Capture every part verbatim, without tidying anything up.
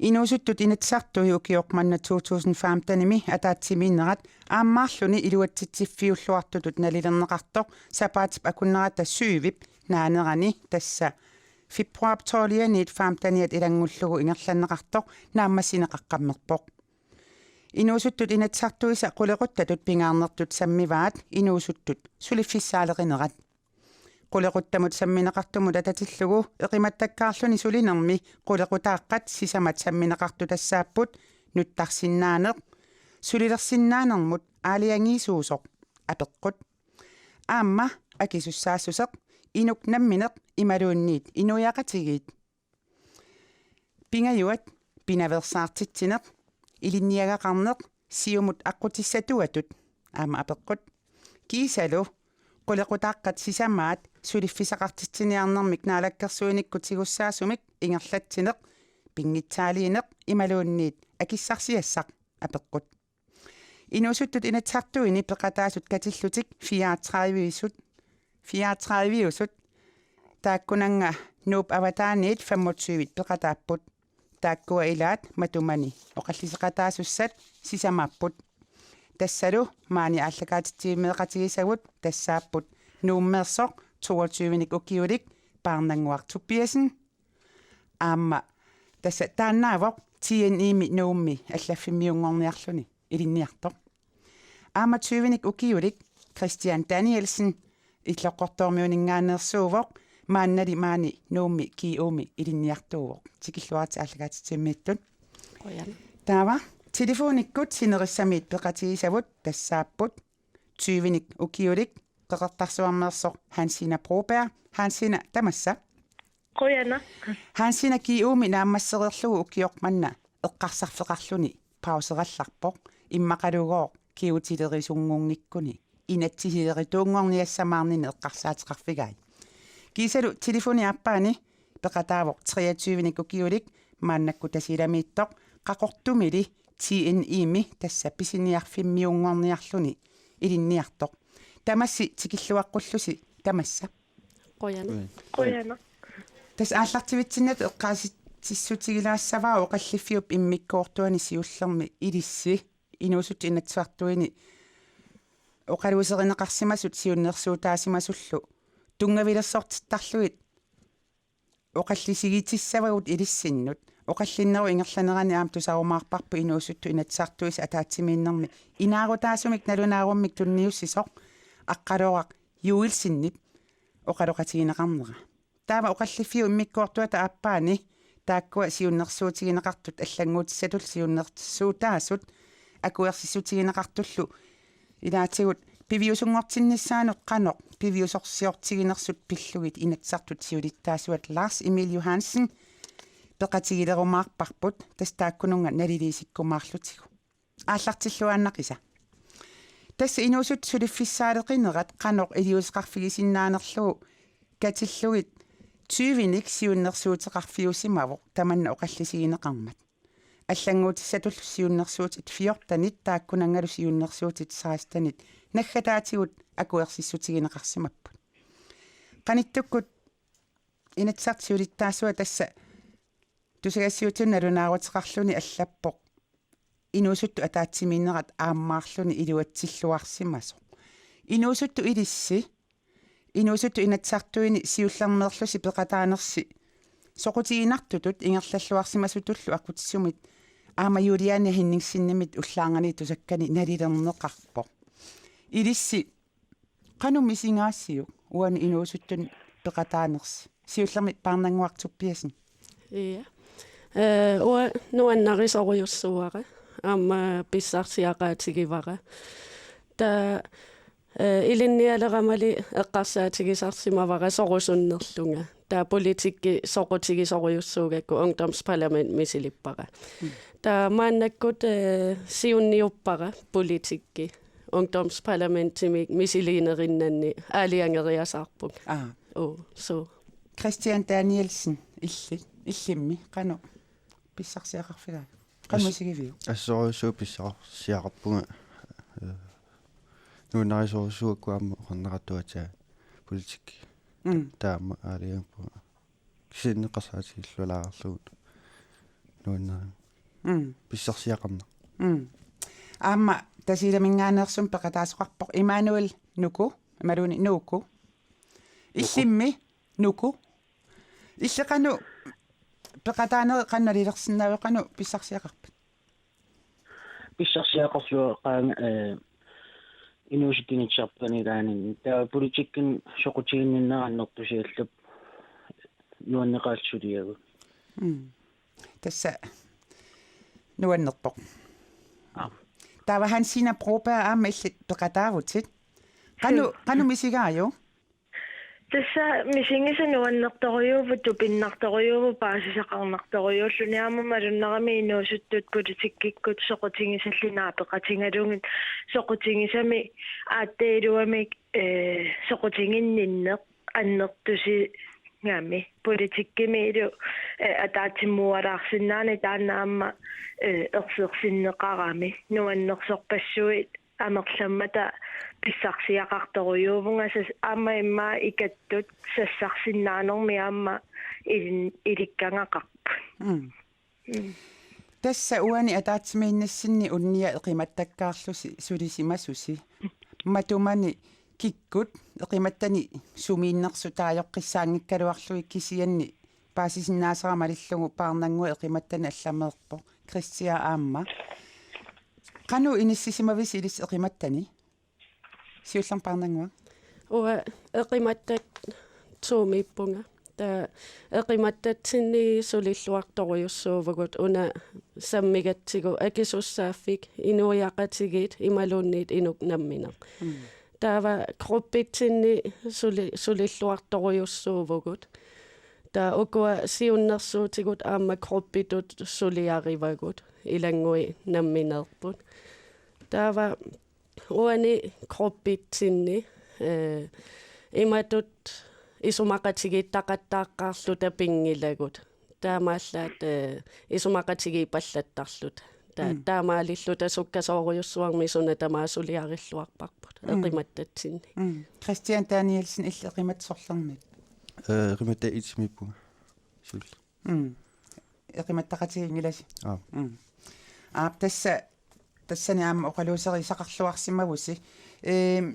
Inuusuttut Inatsisartui ukioq manna to tusind femtenimi ataatsimiinnerat aammaarluni iluatsitsiffiulluartutut nalilerneqartoq sapaatip akunnerata syvip naanerani, tassa februarip tolvianiit femteniat ilanngullugu, ingerlanneqartoq naammassineqaqqammerpoq. Inuusuttut Inatsisartuisa qulequttatut pingaarnertut sammivaat inuusuttut suliffissaalerinerat. Qulequttamut sammineqartumut atatillugu eqimattakkaarluni sulinermi qulequtaaqqat sisamat sammineqartut tassaapput: nuttarsinnaaneq, sulilersinnaanermut aalajangiisuusoq, apeqqut. Aamma akisussaassuseq, inuk nammineq imaluunniit inuiaqatigiit. Pingajuat: pinaveersaartitsineq, ilinniagaqarneq, siumut aqqutissatuatut, aamma apeqqut. Kiisalu qulequtaaqqat sisamaat suliffissaqartitsiniarnermik naalakkersuinikkut tigussaasumik ingerlatsineq, pinngitsaaliineq imaluunniit akissarsiassaq, apeqqut. Inuusuttut Inatsisartuini peqataasut katillutik fireogtredive-isut, fireogtredive-usut, taakkunannga Nuup avataaniit femogtyve peqataapput. Taakkua ilaat matumani oqalliseqataasussat sisamaapput. Tassalu maani aallakaatitsivimmeeqatigisagut tassaapput Nuummeersoq toogtyvenik ukiulik Paarnannguaq Tobiassen, aamma tassa taannaavoq T N I-mi Nuummi allaffimmiunngorniarluni ilinniartoq. Aamma tyvenik ukiulik Christian Danielsen, Illoqqortoormiuninngaanneersuuvoq, maannali maani Nuummi G U-mi ilinniartuuvoq. Tikilluaritsi aallakaatitsivimmiittut. Qujan. Taava telefonikkut sinerissamiit peqatigisavut tassaapput tyvenik ukiulik Qeqertarsuarmeersoq Hansina Broberg. Hansina, tamassa. Qujanaq. Hansina, G U-mi naammassereerlugu ukioq manna eqqarsarfeqarluni pauserallarpoq, immaqalugooq kigutilerisunngikkunik inatsisilerituunngorniassamaarnini eqqarsaateqarfigai. Kiisalu telefoni aappaani peqataavoq treogtyvenik ukiulik maannakkut Tasiilamiittoq Qaqortumili T N I-mi, tassa pisiniarfimmiunngorniarluni, ilinniartoq. Tamassi tikilluaqqullusi, tamassa. Qujanaq. Qujanaq. Tassa aallartivitsinnata eqqaasitsissutigilaassavara oqalliffiup immikkoortuani siullermi ilissi Inuusuttut Inatsisartuini oqaluuserineqarsimasut siunnersuutaasimasullu tunngavilersortittarlugit oqallisigitissavagut ilissinnut. Oqallinnerup ingerlanerani aamma tusarumaarparput Inuusuttut Inatsisartuisa ataatsimiinnermi inaarutaasumik nalunaarummik tunniussisoq Aqqaluaraq Joelsenip oqaloqatigineqarnera. Taava oqalliffiup immikkoortuata aappaani taakkua siunnersuutigineqartut allannguutissatullu siunnersuutaasut akuersissutigineqartullu ilaatigut piviusunngortinnissaanut qanoq piviusorsiortiginersut pillugit Inatsisartut siulittaasuat Lars Emil Johansen peqatigilerumaarparput, tassa taakkununnga naliliisikkumaarlutigu. Aallartilluaannaqisa. Tassa inuusuttut suliffissaaleqinerat qanoq iliuuseqarfigisinnaanerlugu katillugit tyvenik siunnersuuteqarfiusimavoq tamanna oqallisigineqarmat. Allannguutissatullu siunnersuutit fjortenit taakkunanngalu siunnersuutit sekstenit naggataatigut akuersissutigineqarsimapput. Qanittukkut Inatsisartut siulittaasuat tassa tusagassiuutitut nalunaaruteqarluni allappoq inuusuttut ataatsimiinnerat aammaarluni iluatsilluarsimasoq. Inuusuttut ilissi Inuusuttut Inatsisartuini siullermeerlusi peqataanersi soqutiginartutut ingerlalluarsimasutullu aqqutissumit aamma Juliane Henningsenimit ullaarnani tusakkani nalilerneqarpoq. Ilissi qanoq misingaassiuk uani inuusuttuni peqataanersi? Siullermik Paarnannguaq Tobiassen. Ja. Eh, uanga nuannarisorujussuuara. Aamma pissarsiaqaatigivara. Taava, eh, ilinnialeramali eqqarsaatigisarsimavara sorusunnerlunga. Taava politikki soqutigisorujussuugakku ungdomsparlament misilippara. Mm. Taava maannakkut, eh, siunniuppara politikki ungdomsparlamentimik misiliinerinnanni aalajangeriasaarpunga. Aa. Uu, suu. Christian Danielsen, illit, illimmi qanoq pissarsiaqarfigaajuk? Qanoq As-, isigiviuk? Assorujussuaq pissarsiaqarpunga, eh, nuannarisorujussuuakku aamma oqarneqartuatsiaq politikki. Mm. Taama aalajangerpunga. kisianni eqqarsaatigillualaarlugu nuannerpoq. Mm. Pissarsiaqarneq. Mm. Aamma Tasiilaminngaanneersumik peqataasoqarpoq Immanuel Nuku, imaluunniit Nuuku. Illimmi Nuku. Illit qanoq peqataaneri qanoq nalilersinnaaviuk, qanoq pissarsiaqarpit? Pissarsiaqarluaqaanga, eh, inuusuttunut inatsisartuni ilaanni. Taava politikkikkut soqutiginninnera annertusiarlugu nuanneqaaq suliagut. Mm. Tassa nuannerpoq. Aap. Taava Hansina Broberg aamma illit peqataavutit. Qanoq, suu, qanoq misigaajuk? Tassa misigisaq nuannertorujuuvoq, tupinnartorujuuvoq, paasisaqarnartorujuulluni, aamma malunnarami inuusuttut politikkikkut soqutigisallit naapeqatigalugit, soqutigisami aatsaat iluamik, eh, soqutiginninneq annertusigami. Politikkimilu, eh, ataatsimuualaarsinnaaneq taanna aamma, eh, ersersinneqarami. Nuannersorpassuit amerlammata pissarsiaqartorujuuvunga, sas-, aamma immaqa ikattut sassarsinnaanermi aamma ilin-, ilikkagaqarput. Mm. Mm. Tassa uani ataatsimiinnassinni unnia eqimattakkaarlusi sulisimasusi. Matumani kikkut eqimattanik sumiinnersut taajoqqissaanngikkaluarlugit, kisianni paasisinnaasara malillugu Paarnannguaq eqimattani allameerpoq. Kristian aamma. Qanoq inissisimavisi ilissi eqimattani? Siullermik Paarnannguaq. Uanga eqimattat to-miippunga. Taava eqimattatsinni sulilluartorujussuuvugut, una sammigatsigu akisussaaffik, inuiaqatigiit imaluunniit inuk nammineq. Mm. Taava gruppitsinni suli-, sulilluartorujussuuvugut. Taava ukua siunnersuutigut aamma gruppitut suliarivagut, ilanngui nammineerput. Taava uani gruppitsinni, eh, imatut isumaqatigiittaqattaaqqaarluta pinngilagut. Taamaallaat, eh, isumaqatigiippallattarluta. Ta-, mm, taamaalilluta sukkasoorujussuarmik suna tamaat suliarilluarparput. Mm. Eqimattatsinni. Mm. Kristian Danielsen, illit eqimattat sorlermiit? Eh, eqimattat et-imiippunga. Siulleq. Mm. Eqimattaqatigiinngilasi. Aap. Mm. Aap, tassa, tassani aamma oqaluuseriisaqarluarsimavusi. Ehm,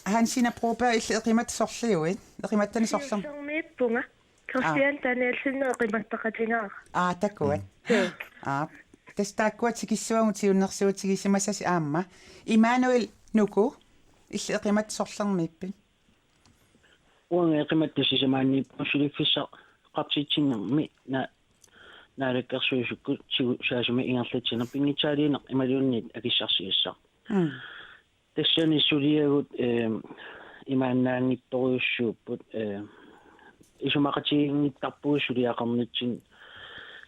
Hansina Broberg, illit eqimattat sorliuit? Eqimattanik sorlermi? Siullermiippunga. Kristian, aap, Danielsen eqimattaqatigaara. Aa, takuat. Mm. Joo. Aap. Tassa taakkua tikissuagut siunnersuutigisimasasi aamma. Immanuel Nuku, illit eqimattat sorlermiippit? Uanga eqimattat sisamaanniippunga, suliffissaqartitsinermi na-, Naalakkersuisukkut siusaasumik ingerlatsineq, pinngitsaaliineq imaluunniit akissarsiassaq. Mm. Tassani suliagut, ehm, imaannaanngitsorujussuupput, ehm, isumaqatigiinngittarpugut suliaqarnitsinni,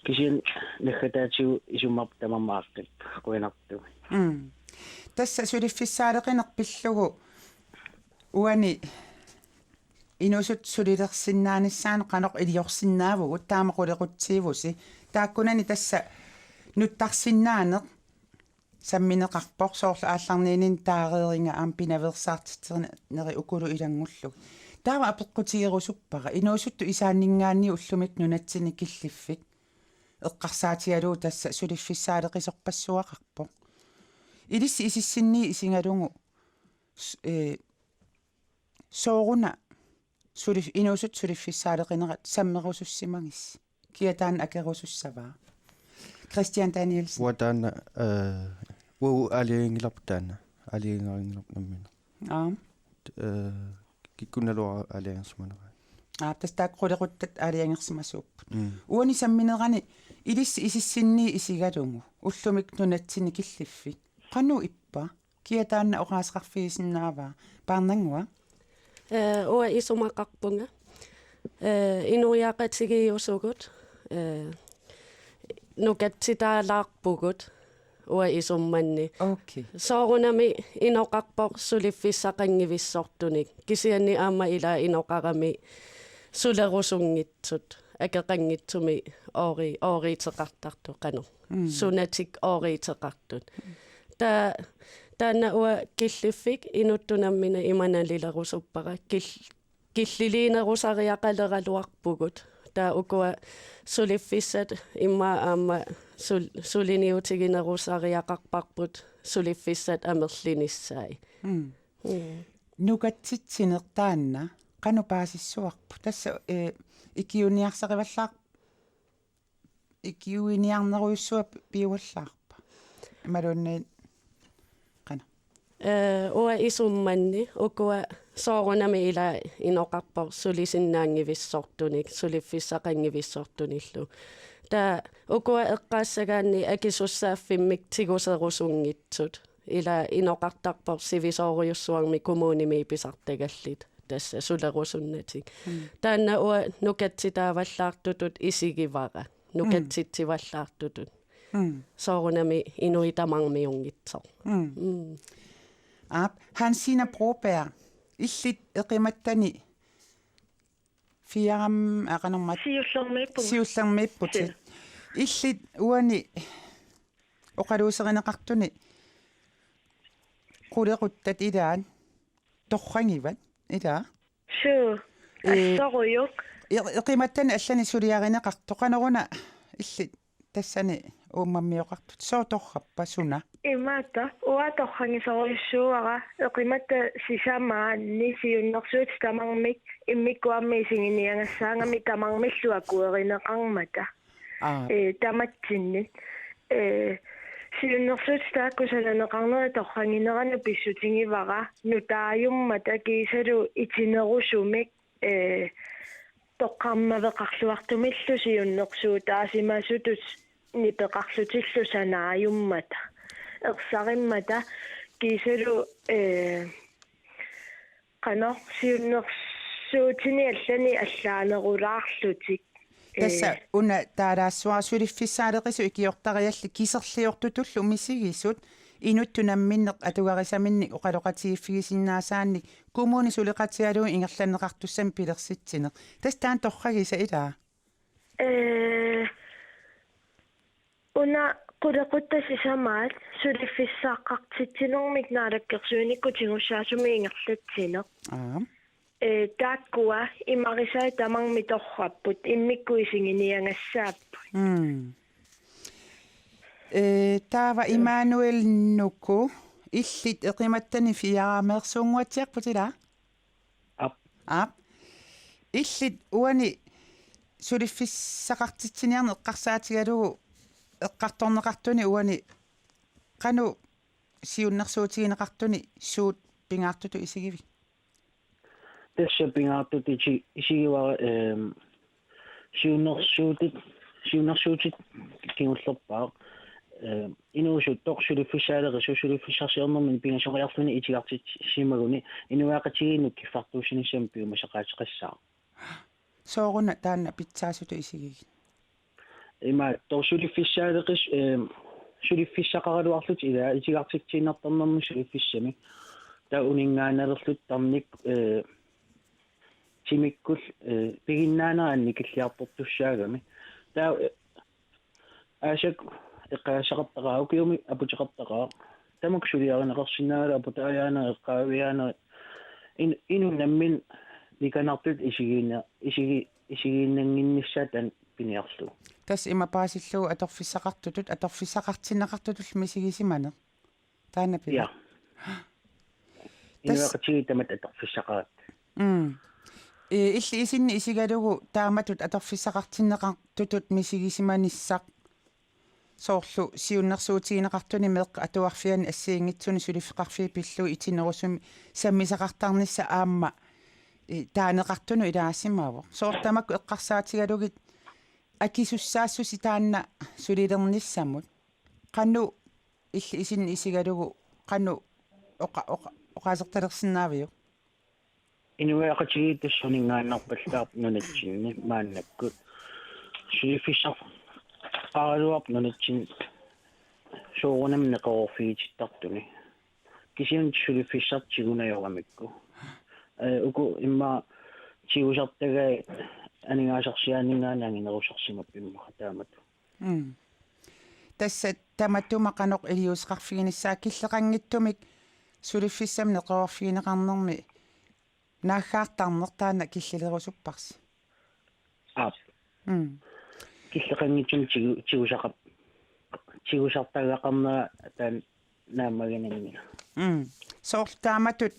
kisianni naggataatigut isummerput tamarmik aaqqikkaat qujanartumik. Mm. Tassa suliffissaaleqineq pillugu uani inuusuttut sulilersinnaanissaannut qanoq iliorsinnaavugut, taama qulequtsivusi. Taakkunani tassa nuttarsinnaaneq sammineqarpoq, soorlu aallarniininni taareeringa aamma pinaveersaartitsinerit ukulu ilanngullugit. Taava apeqqutigerusuppara, inuusuttut isaanninngaanniit ullumikkut nunatsinni killiffik eqqarsaatigalugu tassa suliffissaaleqisorpassuaqarpoq. Ilissi isissinniit isigalugu s-, eh, sooruna sulif-, inuusuttut suliffissaaleqinerat sammerusussimagit? Kia taanna akerusussavaa? Kristian Danielsen. Uanga taanna, eh, uagut aalajangiinngilarput taanna. Aalajangiinngilarput nammineq. Aap. Eh, kikkunnit aalajangersimaneraat. Aap, tassa taakku qulequttat aalajangersimasuupput. Mm. Uani samminerani ilissi isissinniit isigalugu ullumikkut nunatsinni killiffik, qanoq ippa? Kia taanna oqaaseqarfigisinnaavaa? Paarnannguaq? Eh, uanga isumaqarpunga. Eh, inuiaqatigiiusugut. Eh, nukatsitaalaarpugut uanga isummanni. Okay. Soorunami inoqarpoq suliffissaqanngivissortunik. Kisianni aamma ila inoqarami sulerusunngitsut. Akeqanngitsumik oori-, ooriiteqartartut qanoq. Mm. Sunatik ooriiteqartut. Ta-, taanna uanga killiffik inuttut nammineq ima nalilerusuppara. Kil-, killiliinerusariaqaleraluarpugut. Taava ukua suliffissat immaqa aamma sul-, suliniutiginerusariaqarparput suliffissat amerlinissaat. Mm. Mm. Nukatsitsineq taanna qanoq paasissuarput? Tassa, eh, ikiuiniarsarivallaar-, ikiuiniarnerujussuaq piuallaarpa? Imaluunniit qanoq? Eh, uanga isummanni ukua soorunami ila inoqarpoq sulisinnaanngivissortunik, suliffissaqanngivissortunillu. Taava ukua eqqaassagaanni akisussaaffimmik tiguserusunngitsut. Ila inoqartarpoq sivisoorujussuarmik kommunimi pisartagallit. Tassa sulerusunnatik. Mm. Taanna uanga nukatsitaavallaartutut isigivara. Mm. Nukatsitsivallaartutut. Mm. Soorunami inuit tamarmiunngitsoq. Mm. Mm. Aap, Hansina Broberg, illit eqimattani fiaram aqanermat Siullermiippunga. Siullermiipputit. Suu. Illit uani oqaluuserineqartuni qulequttat ilaat torragivat, ilaa? Suu. Ee, assorujuk. E-, eqimattani allani suliarineqartoq, qanoruna illit tassani uummammioqartut? Sooq torrappa, suna? Imaattoq, uanga torragisorujussuuara, eqimattap sisamaanni siunnersuutit tamarmik immikkut aamma isiginiagassaagami tamarmillu akuerineqarmata. Aa. Ee, tamatsinnit. Ee, siunnersuutit taakku sananeqarnerat torragineranut pissutigivara nutaajummata kiisalu itinerusumik, ee, toqqarnaveqarluartumillu siunnersuutaasimasutut nipeqarlutillu sanaajummata. Ersarimmata kiisalu, ee, qanoq siunnersuutini allani allaanerulaarlutik. Tassa, ee, una taalaassuara suliffissaaleqisut ikiortariallit kiserliortutullu misigisut inuttut namminneq atugarisaminnik oqaloqatigiiffigisinnaasaannik kommunip suleqatigalugu ingerlanneqartussamik pilersitsineq. Tassa taanna torragisa, ilaa? Ee, una qulequttat sisamaat suliffissaqartitsinermik naalakkersuinikkut tigussaasumik ingerlatsineq. Aa. Ee, taakkua imarisai tamarmik torrapput, immikkut isiginiagassaapput. Mm. Ee, taava Immanuel Nuku, illit eqimattani fiaremeersuunnguatsiarput, ilaa? Aap. Aap. Illit uani suliffissaqartitsiniarneq eqqarsaatigalugu eqqartorneqartuni uani qanoq siunnersuutigineqartuni suut pingaartutut isigivit? Tassa pingaartutut isi-, isigivara, ehm, siunnersuutit, siunnersuutit kingullerpaaq, ehm, inuusuttoq suliffissaaleqisut suliffissarsiornermini pingasoriarluni itigartitsisimaguni inuiaqatigiinnut kiffartuussinissamut piumasaqaateqassaaq. Sooruna taanna pitsaasutut isigigit? Imaattoq suliffissaaleqis-, ehm, suliffissaqaraluarlutik ilaa itigartitsiinnartarnermik suliffissami. Taava uninngaannalerlutik tarnikkut, eh, timikkut, eh, piginnaanera annikilliartortussaagami. Taava, eh, aasaq eqqagassaqartaqaaq, ukiumi aputeqartaqaaq. Tamakku suliarineqarsinnaagaluarput, aajaanerit, eqqaaviaanerit. In-, inuk nammineq nikanartutut isigiinna-, isigi-, isigiinnannginnissaa taanna piniarlugu. Tassa ima paasillugu atorfissaqartutut, atorfissaqartinneqartutullu misigisimaneq. Taanna pili. Ja. Tassa inuiaqatigiit tamatta atorfissaqaratta. Mm. Ee, illit isinni isigalugu taamatut atorfissaqartinneqartutut misigisimanissaq, soorlu siunnersuutigineqartuni meeqqat atuarfianni assigiinngitsuni suliffeqarfiit pillugit itinerusumik sammisaqartarnissaq aamma, ee, taaneqartunut ilaasimavoq. Soorlu tamakku eqqarsaatigalugit akisussaassusi taanna sulilernissamut. Qanoq illit isinni isigalugu qanoq oqa-, oqa-, oqaasertalersinnaaviuk? Inuiaqatigiit tassa uninngaannarpallaarput nunatsinni maannakkut. Suliffissaqaraluarpoq nunatsinni soorunami neqeroorfigitittartuni. Kisianni suliffissartik tigunajoramikku. Eh, uku immaqa tigusartagai aningaasarsiaaninngaanniit anginerusarsimapput immaqa taamatut. Mm. Tassa tamatuma qanoq iliuuseqarfiginissaa, killeqanngitsumik suliffissamik neqeroorfigineqarnermi naaggaartarneq taanna killilerusupparsi? Aap. Mm. Killeqanngitsumik tigu-, tigusaqar-, tigusartagaqarnera taanna naammaginanngilaq. Mm. Soorlu taamatut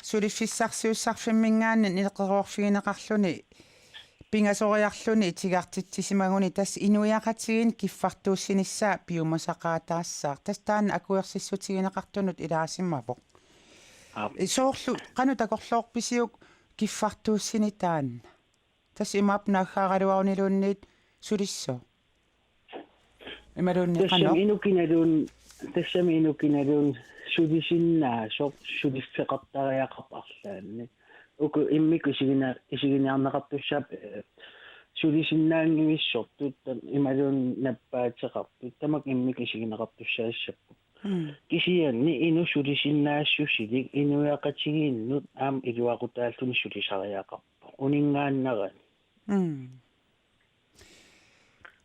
suliffissarsiussarfimminngaanniit naleqeroorfigineqarluni pingasoriarluni itigartitsisimaguni tassa inuiaqatigiinni kiffartuussinissaa piumasaqaataassaaq. Tassa taanna akuersissutigineqartunut ilaasimavoq. Aap. Soorlu qanoq takorloorpisiuk kiffartuussineq taanna? Tassa imaappoq naaggaaraluaruniluunniit sulissaaq. Imaluunniit qanoq? Tassami inuk kinaluunniit, tassami inuk kinaluunniit sulisinnaasoq suliffeqartariaqarpoq arlaanni. Uku immikkut isigina-, isiginiarneqartussaapput, eh, sulisinnaanngivissortut, tam-, imaluunniit nappaateqartut, tamakku immikkut isigineqartussaassapput. Mm. Kisianni inuk sulisinnaassusilik inuiaqatigiinnut aamma iluaqutaalluni sulisariaqarpoq. Uninngaannarani. Mm.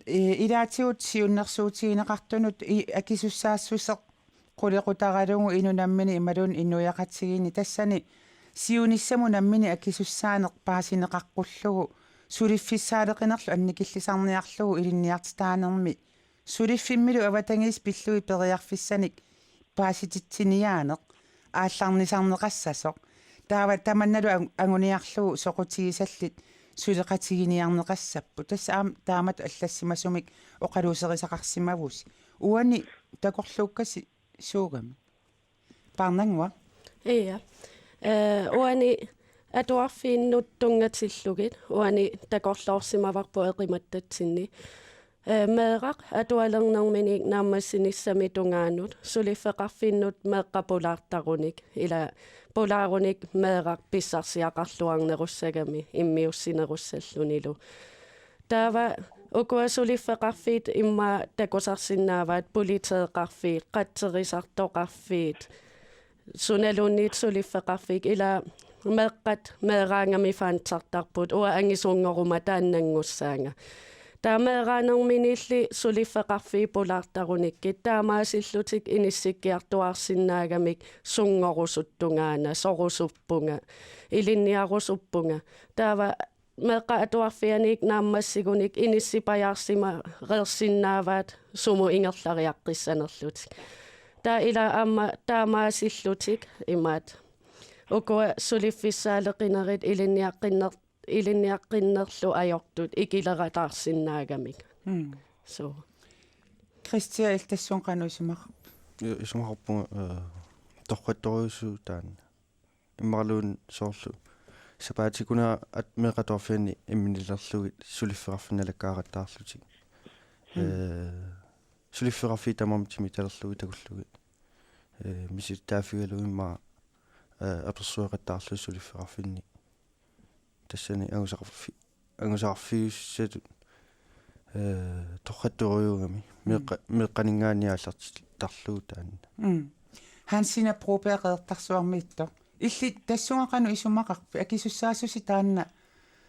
I-, ilaatigut siunnersuutigineqartunut i-, akisussaassuseq qulequtaralugu inuk nammineq imaluunniit inuiaqatigiinni tassani siunissamut nammineq akisussaaneq paasineqaqqullugu suliffissaaleqinerlu annikillisarniarlugu ilinniartitaanermi suliffimmilu avatangiisit pillugit periarfissanik paasititsiniaaneq aallarnisarneqassasoq. Taava tamannalu ang-, anguniarlugu soqutigisallit suleqatiginiarneqassappat. Tassa aamma taamatut allassimasumik oqaluuserisaqarsimavusi. Uani takorluukkasi suugami? Paarnannguaq. Ia. Eh, uani atuarfiinnut tunngatillugit, uani takorloorsimavarput eqimattatsinni. Eh, meeraq atualernerminik naammassinissami tungaanut, suliffeqarfinnut meeqqat pulaartarunik, ila pulaarunik meeraq pissarsiaqarluarnerussagami immiussinerussallunilu. Taava ukua suliffeqarfiit immaqa takusarsinnaavaat politeeqarfiit, qatserisartoqarfiit, sunaluunniit suliffeqarfiit, ila meeqqat meeraagami fansartarput, uanga angisunngoruma taannanngussaanga. Taava meeraanerminiilli suliffeqarfiit pulaartarunikkit taamaasillutik inissikkiartuaarsinnaagamik sunngorusuttungaana, sorusuppunga, ilinniarusuppunga. Taava meeqqat atuarfianit naammassigunik inissipajaarsimareersinnaavaat sumut ingerlariaqqissanerlutik. Taava ila aamma taamaasillutik imaattoq. Ukua suliffissaaleqinerit ilinniaqqinner-, ilinniaqqinnerlu ajortut ikilerataarsinnaagamik. Mm. So. Kristian, illit tassunga qanoq isumaqarpit? Ja, isumaqarpunga, eh, torrattorujussuuvoq taanna. Immaqaluunniit soorlu sapaatip-akunnerani meeqqat atuarfianni imminilerlugit suliffeqarfinnut nalakkaaqattaarlutik. Mm. Eh, suliffeqarfiit tamarmik timitalerlugit takullugit. Eh, misilittaaffigalugit immaqa, eh, apersueqattaarlutik suliffeqarfinni. Tassani angusaqarfi-, angusaqarfiussatut, eh, torrattorujuugami. Mm. Meeqqa-, meeqqaninngaanniit aallartittarlugu taanna. Mm. Hansina Broberg Qeqertarsuarmiittoq. Illit tassunga qanoq isumaqarpit? Akisussaassusi taanna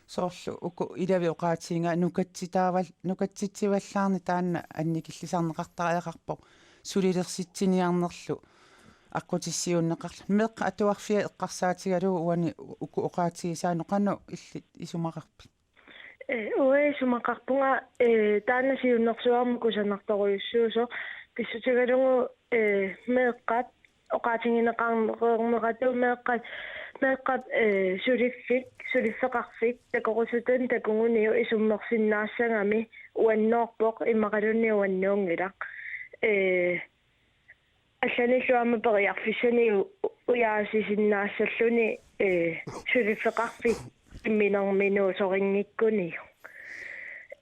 soorlu uku ilavit oqaatigigaat nukatsitaaval-, nukatsitsivallaarneq taanna annikillisarneqartariaqarpoq sulilersitsiniarnerlu aqqutissiuunneqarluni. Meeqqat atuarfiat eqqarsaatigalugu uani uku oqaatigisaannut qanoq illit isumaqarpit? Eh, uanga isumaqarpunga, eh, taanna siunnersuarmik kusanartorujussuusoq pissutigalugu, eh, meeqqat oqaatigineqarneratut meeqqat, meeqqat, eh, suliffik, suliffeqarfik, takorusuttunik takuguniuk isummersinnaassagami uannoorpoq immaqaluunniit uannuunngilaq. Eh, allanillu aamma periarfissanik u-, ujaasisinnaassalluni, eh, suliffeqarfik imminerminut sorinngikkunni.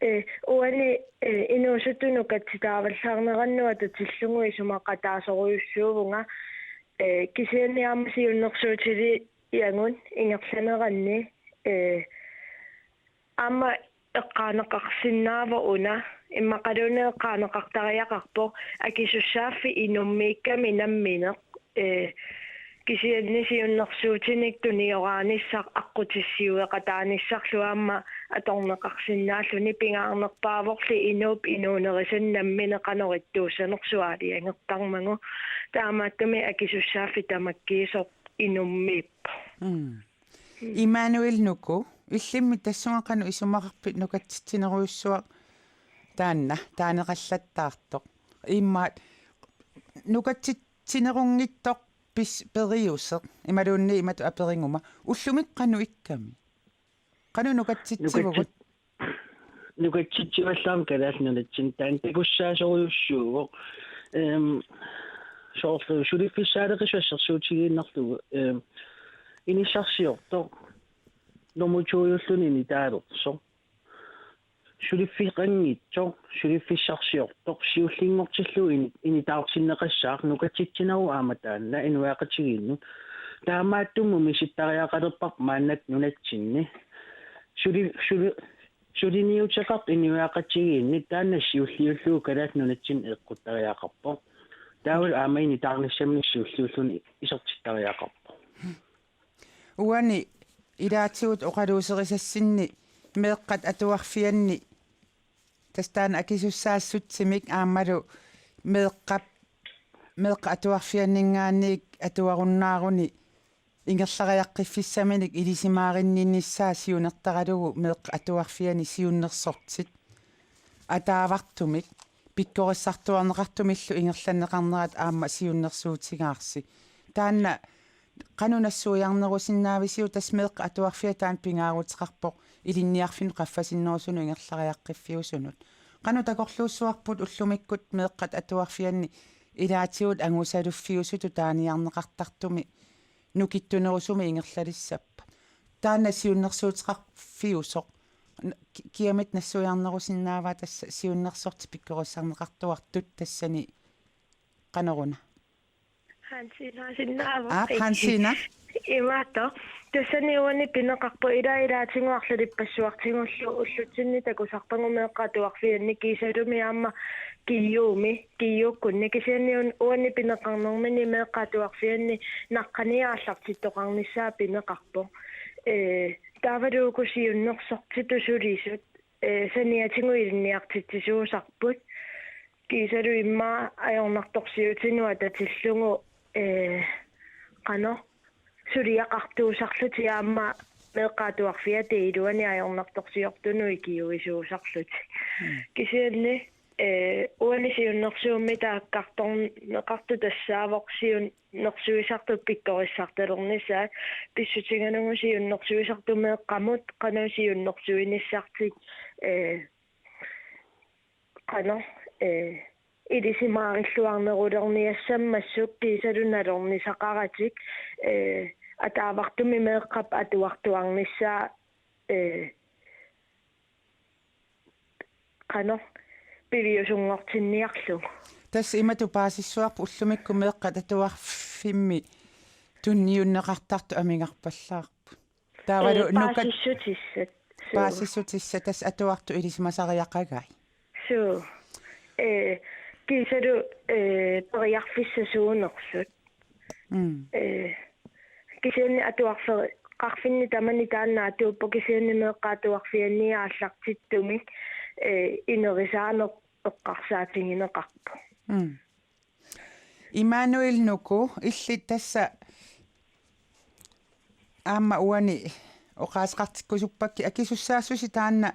Eh, uani, eh, inuusuttut nukatsitaavallaarnerannut atatillugu isumaqataasorujussuuvunga, eh, kisianni aamma siunnersuutiliagut ingerlaneranni, eh, aamma eqqaaneqarsinnaavoq una, immaqaluunniit eqqaaneqartariaqarpoq akisussaaffik inummiikkami nammineq, eh, kisianni siunnersuutinik tunioraanissaq aqqutissiueqataanissarlu aamma atorneqarsinnaalluni, pingaarnerpaavorli inuup inuunerisanik nammineq qanoq ittuussanersoq aalajangertarmagu. Taamaattumik akisussaaffik tamakkiisoq inummiippoq. Mm. Immanuel Nuku, Illimmi tassunga qanoq isumaqarpit nukatsitsinerujussuaq taanna taaneqallattaartoq? Immaqa nukatsitsinerunngitsoq pis-, periuseq imaluunniit imatut aperiguma: Ullumi qanoq ikkami? Qanoq nukatsitsivugut? Nukatsit-, nukatsitsivallaarmat Kalaallit Nunatsinni taanna takussaasorujussuuvoq. Ehm, soorlu suliffissaaleqisut assersuutigiinnarlugu, ehm, inissarsiortoq normu to-julluni initaalersoq. Suliffeqanngitsoq, suliffissarsiortoq, siullinngortillugu ini-, initaartinneqassaaq, nukatsitsineruvoq aamma taanna inuiaqatigiinnut. Taamaattumik misittariaqalerparput maannakkut nunatsinni. Suli-, suli-, suliniuteqartut inuiaqatigiinni taanna siulliullugu Kalaallit Nunatsinni eqquttariaqarpoq. Taavalu aamma initaarnissaminnik siulliulluni isertittariaqarpoq. Uani ilaatigut oqaluuserisassinni meeqqat atuarfianni, tassa taanna akisussaassutsimik aammalu meeqqap, meeqqat atuarfianninngaanniit atuarunnaaruni ingerlariaqqiffissaminik ilisimaarinninnissaa siunertaralugu meeqqat atuarfianni siunnersortit ataavartumik pikkorissartuarneqartumillu ingerlanneqarnerat aamma siunnersuutigaarsi. Taanna qanoq nassuiarnerusinnaavisiuk? Tassa meeqqat atuarfiat taanna pingaaruteqarpoq ilinniarfinnut qaffasinnerusunut ingerlariaqqiffiusunut. Qanoq takorluussuarput ullumikkut meeqqat atuarfianni ilaatigut angusaluffiusutut taaniarneqartartumi nukittunerusumik ingerlalissappat? Taanna siunnersuuteqarfiusoq. N-, ki-, kiamik nassuiarnerusinnaavaa tassa siunnersortit pikkorissarneqartuartut tassani qanoruna? Hansina sinnaavoq. Aap, Hansina. Imaattoq. Tassani uani pineqarpoq ila ilaatigut arlalippassuartigullu ullutsinni takusarpagut meeqqat atuarfianni kiisalumi aamma G U-mi, G U-kkunni kisianni un-, uani pineqarnermini meeqqat atuarfianni naqqaniit aallartittoqarnissaa pineqarpoq. Ee, taavalu uku siunnersortitut sulisut, ee, saniatigut ilinniartitsisuusarput. Kiisalu immaqa ajornartorsiutinut atatillugu, ee, qanoq suliaqartuusarlutik aamma meeqqat atuarfiata iluani ajornartorsiortunut ikiuisuusarlutik. Mm. Kisianni, ee, uani siunnersuummi taakkartorneqartoq tassaavoq siunnersuisartut pikkorissartalernissaat, pissutigalugu siunnersuisartut meeqqamut qanoq siunnersuinissartik, ee, qanoq, ee, ilisimaarilluarnerulerniassammassuk kiisalu nalornisaqaratik, ee, ataavartumik meeqqap atuartuarnissaa, ee, qanoq piviusunngortinniarlugu. Tassa imatut paasissuarput ullumikkut meeqqat atuarfimmi tunniunneqartartut amigarpallaarput. Taavalu, ee, nukat-, paasissutissat. Suu. Paasissutissat tassa atuartut ilisimasariaqagai. Suu. Ee, kiisalu, ee, periarfissat suunersut. Mm. Ee, kisianni atuarfeqarfinni tamani taanna atuuppoq kisianni meeqqat atuarfianni aallartittumik, ee, inerisaaneq eqqarsaatigineqarpoq. Mm. Immanuel Nuku, illit tassa aamma uani oqaaseqartikkusuppakkit, akisussaassusi taanna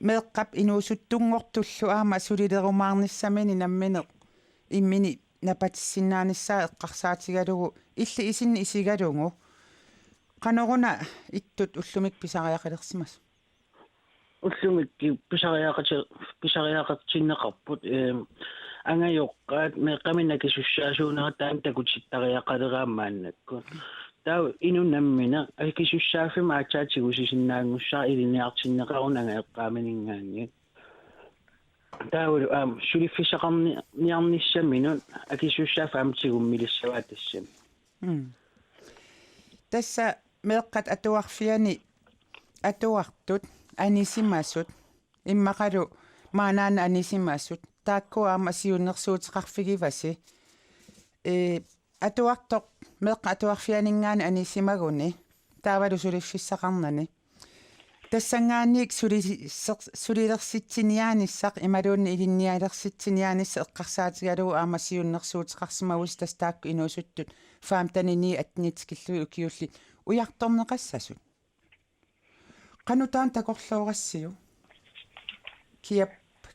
meeqqap inuusuttunngortullu aamma sulilerumaarnissamini nammineq immini napatissinnaanissaa eqqarsaatigalugu, illit isinni isigalugu qanoruna ittut ullumikkut pisariaqalersimasut? Ullumikkut pisariaqati-, pisariaqartinneqarput, eem, angajoqqaat meeqqaminnik akisussaasuunerat taanna takutittariaqaleraat maannakkut. Taava inuk nammineq akisussaaffimmik aatsaat tigusisinnaanngussaaq ilinniartinneqaruni angajoqqaamininngaanniit. Taavalu aamma suliffissaqarni-, niarnissaminut akisussaaffik aamma tigummilissavaat tassani. Mm. Tassa meeqqat atuarfianni atuartut anisimasut, immaqalu maanaannaq anisimasut, taakku aamma siunnersuuteqarfigivasi. Ee, atuartoq meeqqat atuarfianinngaanniit anisimaguni, taavalu suliffissaqarnani, tassanngaanniit suliser-, sulilersitsiniaanissaq imaluunniit ilinnialersitsiniaanissaq eqqarsaatigalugu aamma siunnersuuteqarsimavusi, tassa taakku inuusuttut femteniniit attenit tikillugit ukiullit ujartorneqassasut. Qanoq taanna takorloorassiuk? Kiap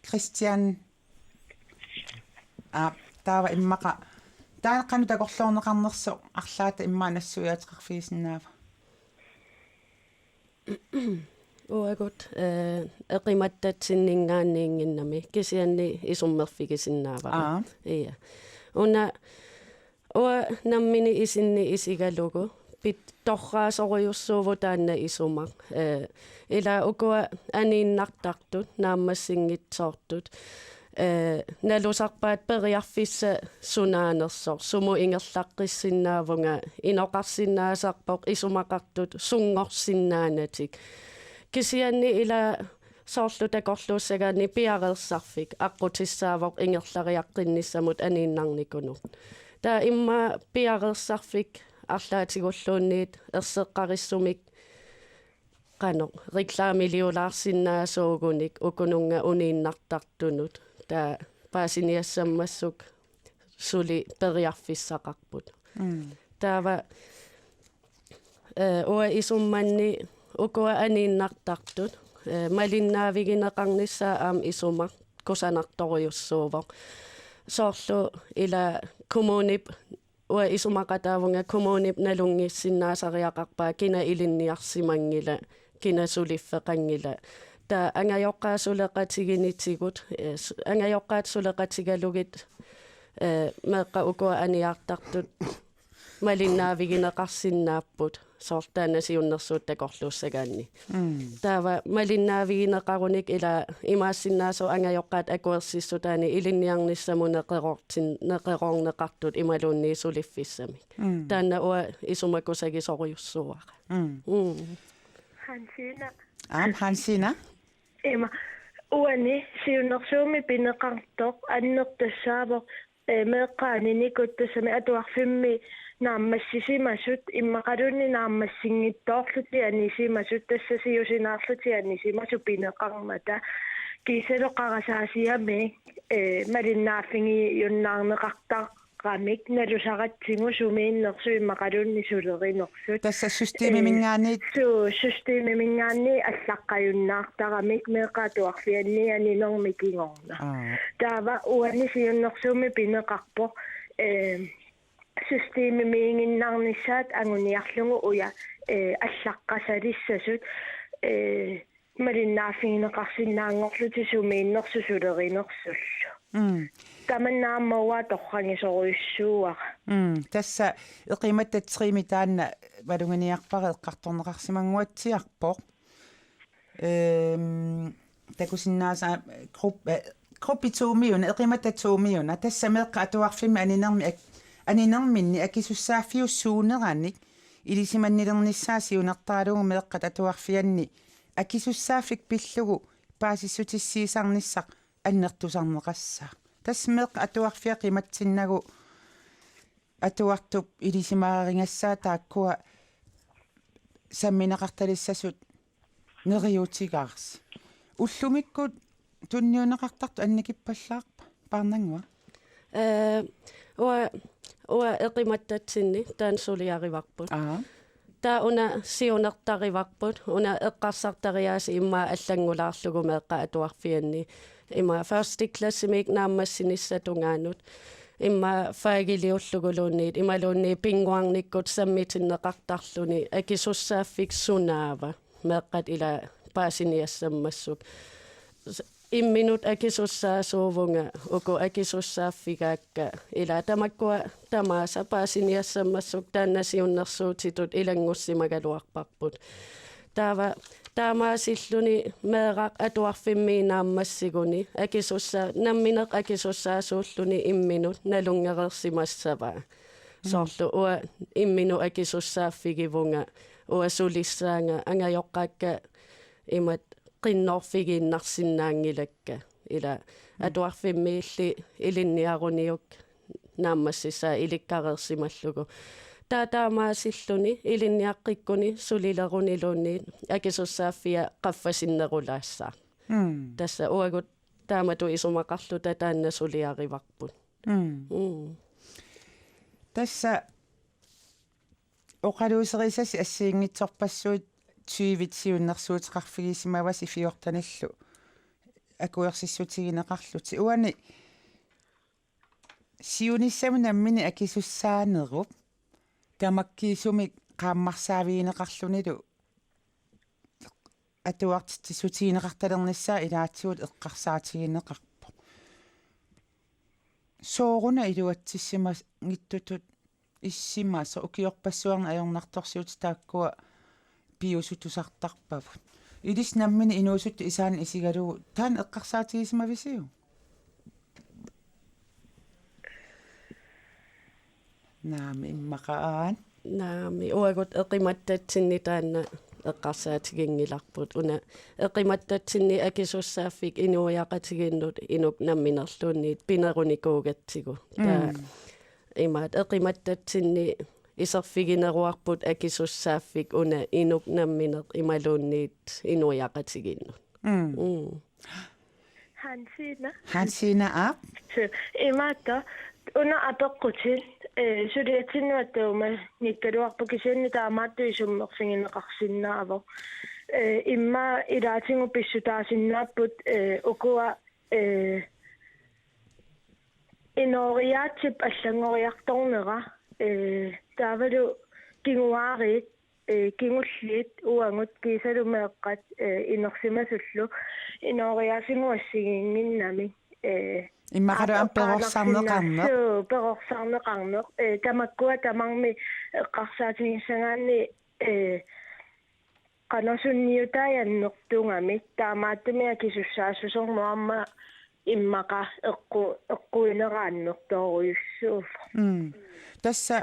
Christian. Aa, taava immaqa. Taanna qanoq takorloorneqarnersoq arlaata immaqa nassuiaateqarfigisinnaava? Uagut, eh, eqimattatsinninngaanniinnginnami, kisianni isummerfigisinnaavara. Aa. Ia. Una, uanga nammineq isinni isigalugu, pit-, torraasorujussuuvoq taanna isumaq. Eh, ila ukua aniinnartartut, naammassinngitsoortut. Eh, nalusarpaat periarfissaq sunaanersoq, sumut ingerlaqqissinnaavunga, inoqarsinnaasarpoq isumaqartut sunngorsinnaanatik. Kisianni ila soorlu takorluussagaanni piareersarfik aqqutissaavoq ingerlariaqqinnissamut aniinnarnikunut. Taava immaqa piareersarfik arlaatigulluunniit erseqqarissumik qanoq reklamiliulaarsinnaasuugunik ukununnga uniinnartartunut. Taava paasiniassammassuk suli periarfissaqarput. Mm. Taava, eh, uanga isummanni ukua aniinnartartut, eh, malinnaavigineqarnissaat aamma isumaq kusanartorujussuuvoq. Soorlu ila kommunip, uanga isumaqataavunga, kommunip nalunngissinnaasariaqarpaa kina ilinniarsimanngila, kina suliffeqanngila. Taava angajoqqaat suleqatiginitigut, eh, su-, angajoqqaat suleqatigalugit, eh, meeqqat ukua aniartartut malinnaavigineqarsinnaapput, soorlu taanna siunnersuut takorluussagaanni. Mm. Taava malinnaavigineqarunik ila imaassinnaasoq angajoqqaat akuersissutaanni ilinniarnissamut neqeroortin-, neqeroorneqartut imaluunniit suliffissamik. Mm. Taanna uanga isumakusagisorujussuuara. Mm. Mm. Hansina. Aam, Hansina. Ima, uani siunnersuummi pineqartoq annertussaavoq, eh, meeqqat aninikut, tassami atuarfimmi naammassisimasut, immaqaluunniit naammassinngitsoorlutik anisimasut, tassa siusinaarlutik anisimasut pineqarmata. Kiisalu qarasaasiami, eh, malinnaaffigiunnaarneqartar- -ramik nalusaratsigu sumiinnersut immaqaluunniit sulerinersut. Tassa systemiminngaanniit? Eh, suu, systemiminngaanniit allaqqajunnaartaramik meeqqat atuarfianni aninermi kingorna. Aa. Taava uani siunnersuummi pineqarpoq, eh, systemimiiginnarnissaat anguniarlugu uja, eh, allaqqasalissasut, eh, malinnaaffigineqarsinnaanngorlutik sumiinnersut sulerinersullu. Mm. Tamanna aamma uanga torragisorujussuuara. Mm. Tassa eqimattatsiimi taanna maluginiarpara eqqartorneqarsimannguatsiarpoq. Ehm, takusinnaasara grupp-, eh, gruppi to-miuna, eqimattatsiuna. Tassa meeqqat atuarfimmi aninermi ak-, aninerminni akisussaaffiussuuneranik ilisimannilernissaa siunertaralugu meeqqat atuarfianni akisussaaffik pillugu paasissutissiisarnissaq annertusarneqassaaq. Tassa meeqqat atuarfiat qimatsinnagu atuartup ilisimaarigassaa taakkua sammineqartalissasut neriuutigaarsi. Ullumikkut tunniunneqartartut annikippallaarpa? Paarnannguaq. Eh, uanga, uanga eqimattatsinni taanna suliarivarput. Aa. Taava una siunertarivarput, una eqqarsartariaaseq immaqa allanngulaarlugu meeqqat atuarfianni. Ima første klassimiik naammassinissap tungaanut. Immaqa fagiliulluguluunniit, imaluunniit pinnguarnikkut sammitinneqartarluni akisussaaffik sunaava. Meeqqat ila paasiniassammassuk. S-, imminut akisussaasuuvunga, uku akisussaaffigaakka, ila tamakkua tamaasa paasiniassammassuk taanna siunnersuutitut ilanngussimagaluarparput. Taava taamaasilluni meeraq atuarfimmi naammassiguni akisussaa-, nammineq akisussaasuulluni imminut nalunngereersimassavaa. Mm. Soorlu uanga imminut akisussaaffigivunga, uanga sulissaanga, angajoqqaakka imatut qinnoorfigiinnarsinnaanngilakka. Ila, mm, atuarfimmiilli ilinniaruniuk naammassissaa ilikkareersimallugu. Taava taamaasilluni ilinniaqqikkuni sulileruniluunniit akisussaaffia qaffasinnerulaassaaq. Mm. Tassa uagut taamatut isumaqarluta taanna suliarivarput. Mm. Mm. Tassa oqaluuserisasi assigiinngitsorpassuit tyve siunnersuuteqarfigisimavasi fjortenillu akuersissutigineqarlutit. Uani siunissami nammineq akisussaanerup tamakkiisumik qaammarsaavigineqarlunilu atuartitsissutigineqartalernissaa ilaatigut eqqarsaatigineqarpoq. Sooruna iluatsissimanngitsutut issimasoq ukiorpassuarni ajornartorsiutit taakkua piuussuttusartarpavut. Ilissi nammineq inuusuttut isaanni isigalugu taanna eqqarsaatigisimavisiuk? Naamik, immaqa aat. Naamik, uagut eqimattatsinni taanna eqqarsaatiginngilarput. Una eqimattatsinni akisussaaffik inuiaqatigiinnut inuk namminerluunniit pinerunikuugatsigu. Taava Mm. imaat eqimattatsinni iserfigineruarput akisussaaffik una inuk nammineq imaluunniit inuiaqatigiinnut. Mm. Mm. Hansina. Hansina aap. Imaattoq, una apeqqutit, eh, suliatsinnut attuumanngikkaluarpoq kisianni taamaattumik isummerfigineqarsinnaavoq. Eh, immaqa ilaatigut pissutaasinnaapput, eh, ukua, eh, inooriaatsip allanngoriartornera, eh, taavalu kinguaariit, eh, kingulliit uagut kiisalu meeqqat, eh, inersimasullu inooriaasigut assigiinnginnamik, eh, Immaqalu aamma apeqqaanarsinnaasut perorsarneqarneq. Perorsarneqarneq, eh, tamakkua tamarmik eqqarsaatigissagaanni, eh, qanoq sunniutai annertugamik, taamaattumik akisussaassusermut aamma immaqa eqqu-, eqquinerannertorujussuuvoq. Mm. Tassa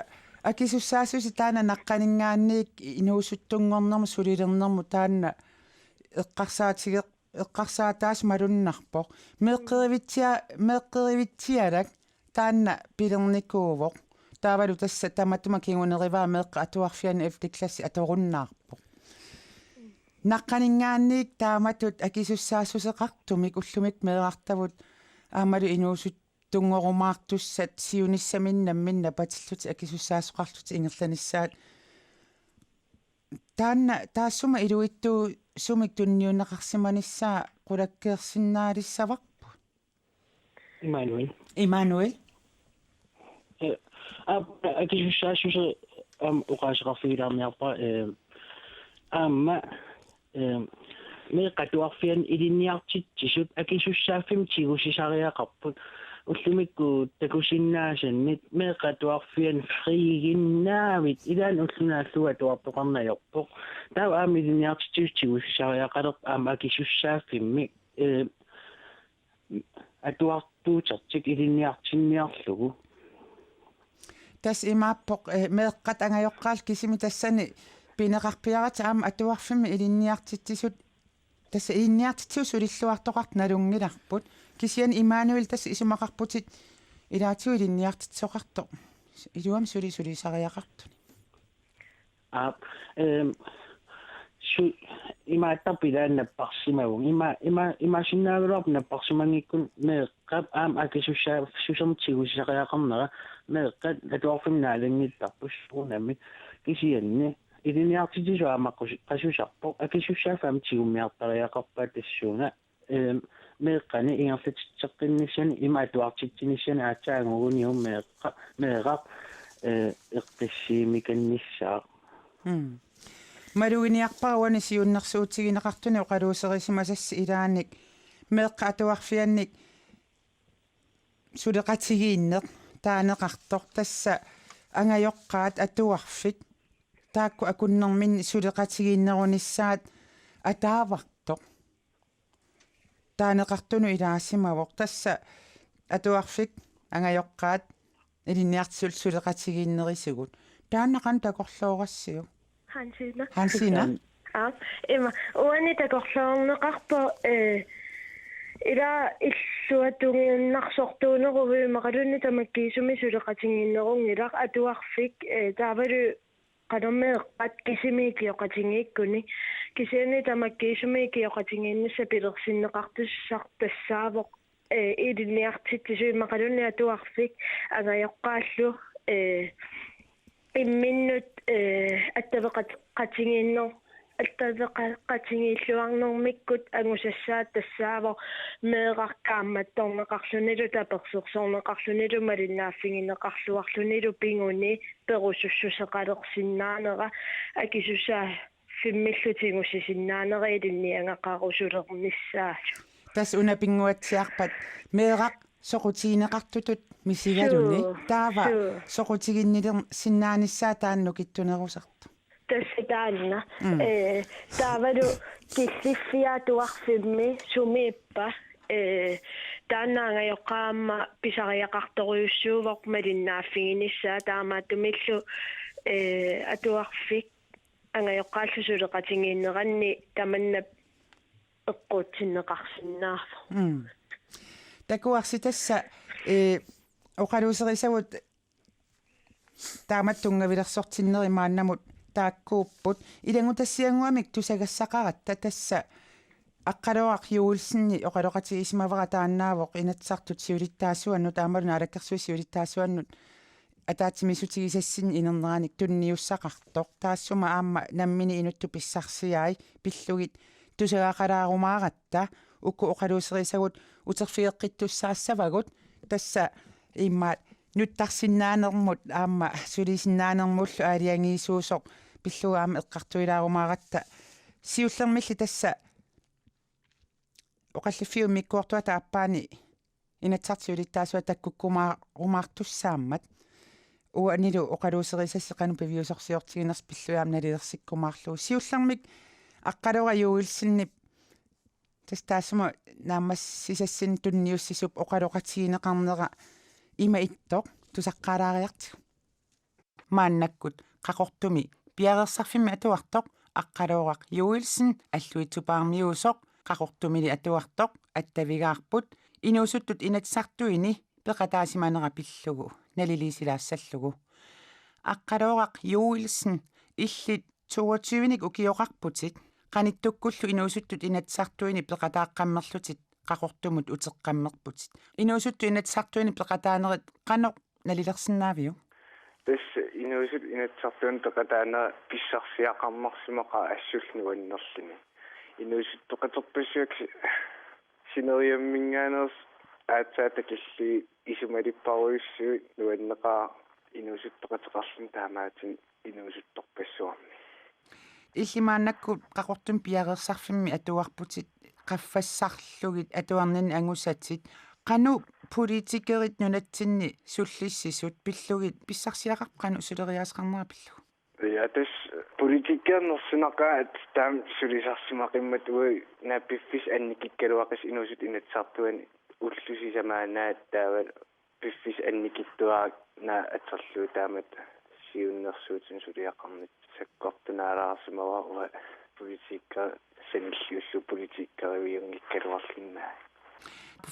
akisussaassuseq taanna naqqaninngaanniit inuusuttunngornermut sulilernermut taanna eqqarsaatigeq-, eqqarsaataasoq malunnarpoq. Meeqqerivitsia-, meeqqerivitsialak taanna pilernikuuvoq. Taavalu tassa tamatuma kingunerivaa meeqqat atuarfianni ellevte klassi atorunnaarpoq. Naqqaninngaanniit taamatut akisussaassuseqartumik ullumikkut meerartavut aammalu inuusuttunngorumaartussat siunissaminnit nammineq napatillutik akisussaasoqarlutik ingerlanissaat. Taanna taassuma iluitsuusumik tunniunneqarsimanissaa qulakkeersinnaalissavarput. Immanuel. Immanuel. Eh, a-, akisussaassuseq aamma oqaaseqarfigilaarniarpara, eh, aamma, eh, meeqqat atuarfianni ilinniartitsisut akisussaaffimmik tigusisariaqarput. Ullumikkut takusinnaasannit meeqqat atuarfianni friiginnaavit ilaanni ulloq naallugu atuartoqarneq ajorpoq. Taava aamma ilinniartitsisut tigusisariaqalerput aamma akisussaaffimmik, eh, atuartuutertik ilinniartinniarlugu. Tassa imaappoq, eh, meeqqat angajoqqaallu kisimi tassani pineqarpiaratik aamma atuarfimmi ilinniartitsisut, tassa ilinniartitsisut sulilluartoqartut nalunngilarput. Kisianni Immanuel tassa isumaqarputit ilaatigut ilinniartitsisoqartoq. Iluamik suli sulisariaqartunik. Aap, ehm, su-, imaattarput ilaanni napparsimavunga. Ima, ima, imaassinnaagaluarpoq napparsimanngikkunik meeqqap aamma akisussaaffimmik tigusisariaqarnera meeqqat atuarfimmik naalanngittarput soorunami. Kisianni ilinniartitsisut aamma qus-, qasusarpoq. Akisussaaffik aamma tigummiartariaqarpaat tassuuna. Ehm, meeqqani ingerlatitseqqinnissani ima atuartitsinissani aatsaat anguguniuk meeqqa-, meeraq, eh, eqqissiimikannissaaq. Mm. Maluginiarpara uani siunnersuutigineqartuni oqaluuserisimasassi ilaannik meeqqat atuarfiannik suleqatigiinneq taaneqartoq tassa angajoqqaat atuarfik taakku akunnerminni suleqatigiinnerunissaat ataavartoq. Taaneqartunut ilaasimavoq tassa atuarfik angajoqqaat ilinniartitsisut suleqatigiinnerisigut. Taanna qanoq takorloorassiuk? Hansina. Hansina. Aa, ima, uani takorloorneqarpoq, eh, ila illuatungiliinnarsortuuneruvoq immaqaluunniit tamakkiisumik suleqatigiinnerunngilaq atuarfik, eh, taavalu qanormi eqqat kisimi ikioqatigiikkunik. Kisianni tamakkiisumik ikioqatigiinnissaq pilersinneqartussaq tassaavoq, eh, ilinniartitsisut immaqaluunniit atuarfik angajoqqaallu, eh, imminnut, eh, attaveqatigiinneq, Allaveqaqatigiilluarnermikkut angusassaat tassaavoq meeraq kaammattorneqarlunilu tapersersorneqarlunilu malinnaaffigineqarluarlunilu piguni perusussuseqalersinnaanera akisusaa filmillu tigusisinnaanera ilinniagaqarusulernissaalu. Tassa una pinnguatsiarpat meeraq soqutigineqartutut misigaluni. Suu, taava suu. Soqutiginnilersinnaanissaa taanna nukittunerusartoq. Tassa taanna. Mm. Eh, taavalu killiffiat atuarfimmi sumiippa, eh, taanna angajoqqaama pisariaqartorujussuuvoq malinnaaffiginissaa taamaattumillu, eh, atuarfik angajoqqaallu suleqatigiinneranni tamanna eqquutsinneqarsinnaavoq. Mm. Takuarsi tassa, eh, oqaluuserisagut taamatut tunngavilersortinneri maannamut taakkuupput. Ilanngutassiannguamik tusagassaqaratta tassa Aqqalooraq Joelsenip oqaloqatigisimavara taannaavoq Inatsisartut siulittaasuannut aammalu Naalakkersuisut siulittaasuannut ataatsimiissutigisassinni inerneranik tunniussaqartoq. Taassuma aamma nammineq inuttut pissarsiai pillugit tusagaqalaarumaaratta uku oqaluuserisagut uterfigeqqittussaassavagut tassa immaqa nuttarsinnaanermut aamma sulisinnaanermullu aalajangiisuusoq pillugu aamma eqqartuilaarumaaratta. Siullermilli tassa oqalliffiup immikkoortuata aappaani Inatsisartut siulittaasuat takkukkumaarumaartussaammat. Uanilu oqaluuserisassi qanoq piviusorsiortiginersoq pillugit aamma nalilersikkumaarlugu. Siullermik Aqqalooraq Joelsenip tassa taassuma naammassisassinnik tunniussisup oqaloqatigineqarnera ima ittoq tusaqqaalaariartigu. Maannakkut Qaqortumi piareersarfimmi atuartoq Aqqalooraq Joelsen Alluitsup Paarmiuusoq Qaqortumili atuartoq attavigaarput inuusuttut inatsisartuini peqataasimanera pillugu naliliisilaassallugu. Aqqalooraq Joelsen, illit toogtyvenik ukioqarputit, qanittukkullu inuusuttut inatsisartuini peqataaqqammerlutit Qaqortumut uteqqammerputit. Inuusuttut inatsisartuini peqataanerit qanoq nalilersinnaaviuk? Tassa inuusuttut inatsisartuini peqataanera pissarsiaqarnersimaqaaq assullu nuannerluni. Inuusuttoqaterpassuit si-, sineriamminngaanneersut aatsaat takillugit isumalipparujussuit nuanneqaaq inuusuttoqateqarluni taamaattumik inuusuttorpassuarnik. Illit maannakkut Qaqortumi piareersarfimmi atuarputit qaffassarlugit atuarninni angusatit. Qanoq politikerit nunatsinni sullissisut pillugit pissarsiaqarpit qanoq suleriaaseqarnera pillugu? Ja, tassa politikernersinaqaat taama sulisarsimaqimmata uagut naak piffissaq annikikkaluaqissaaq inuusuttut inatsisartuani ullut sisamaannaat taava piffissaq annikitsuaraq naak atorlugu taamatut siunnersuutinik suliaqarnitsinni sakkortunaalaarsimavara uanga politiker sanilliullugu politikeriviunngikkaluarluni.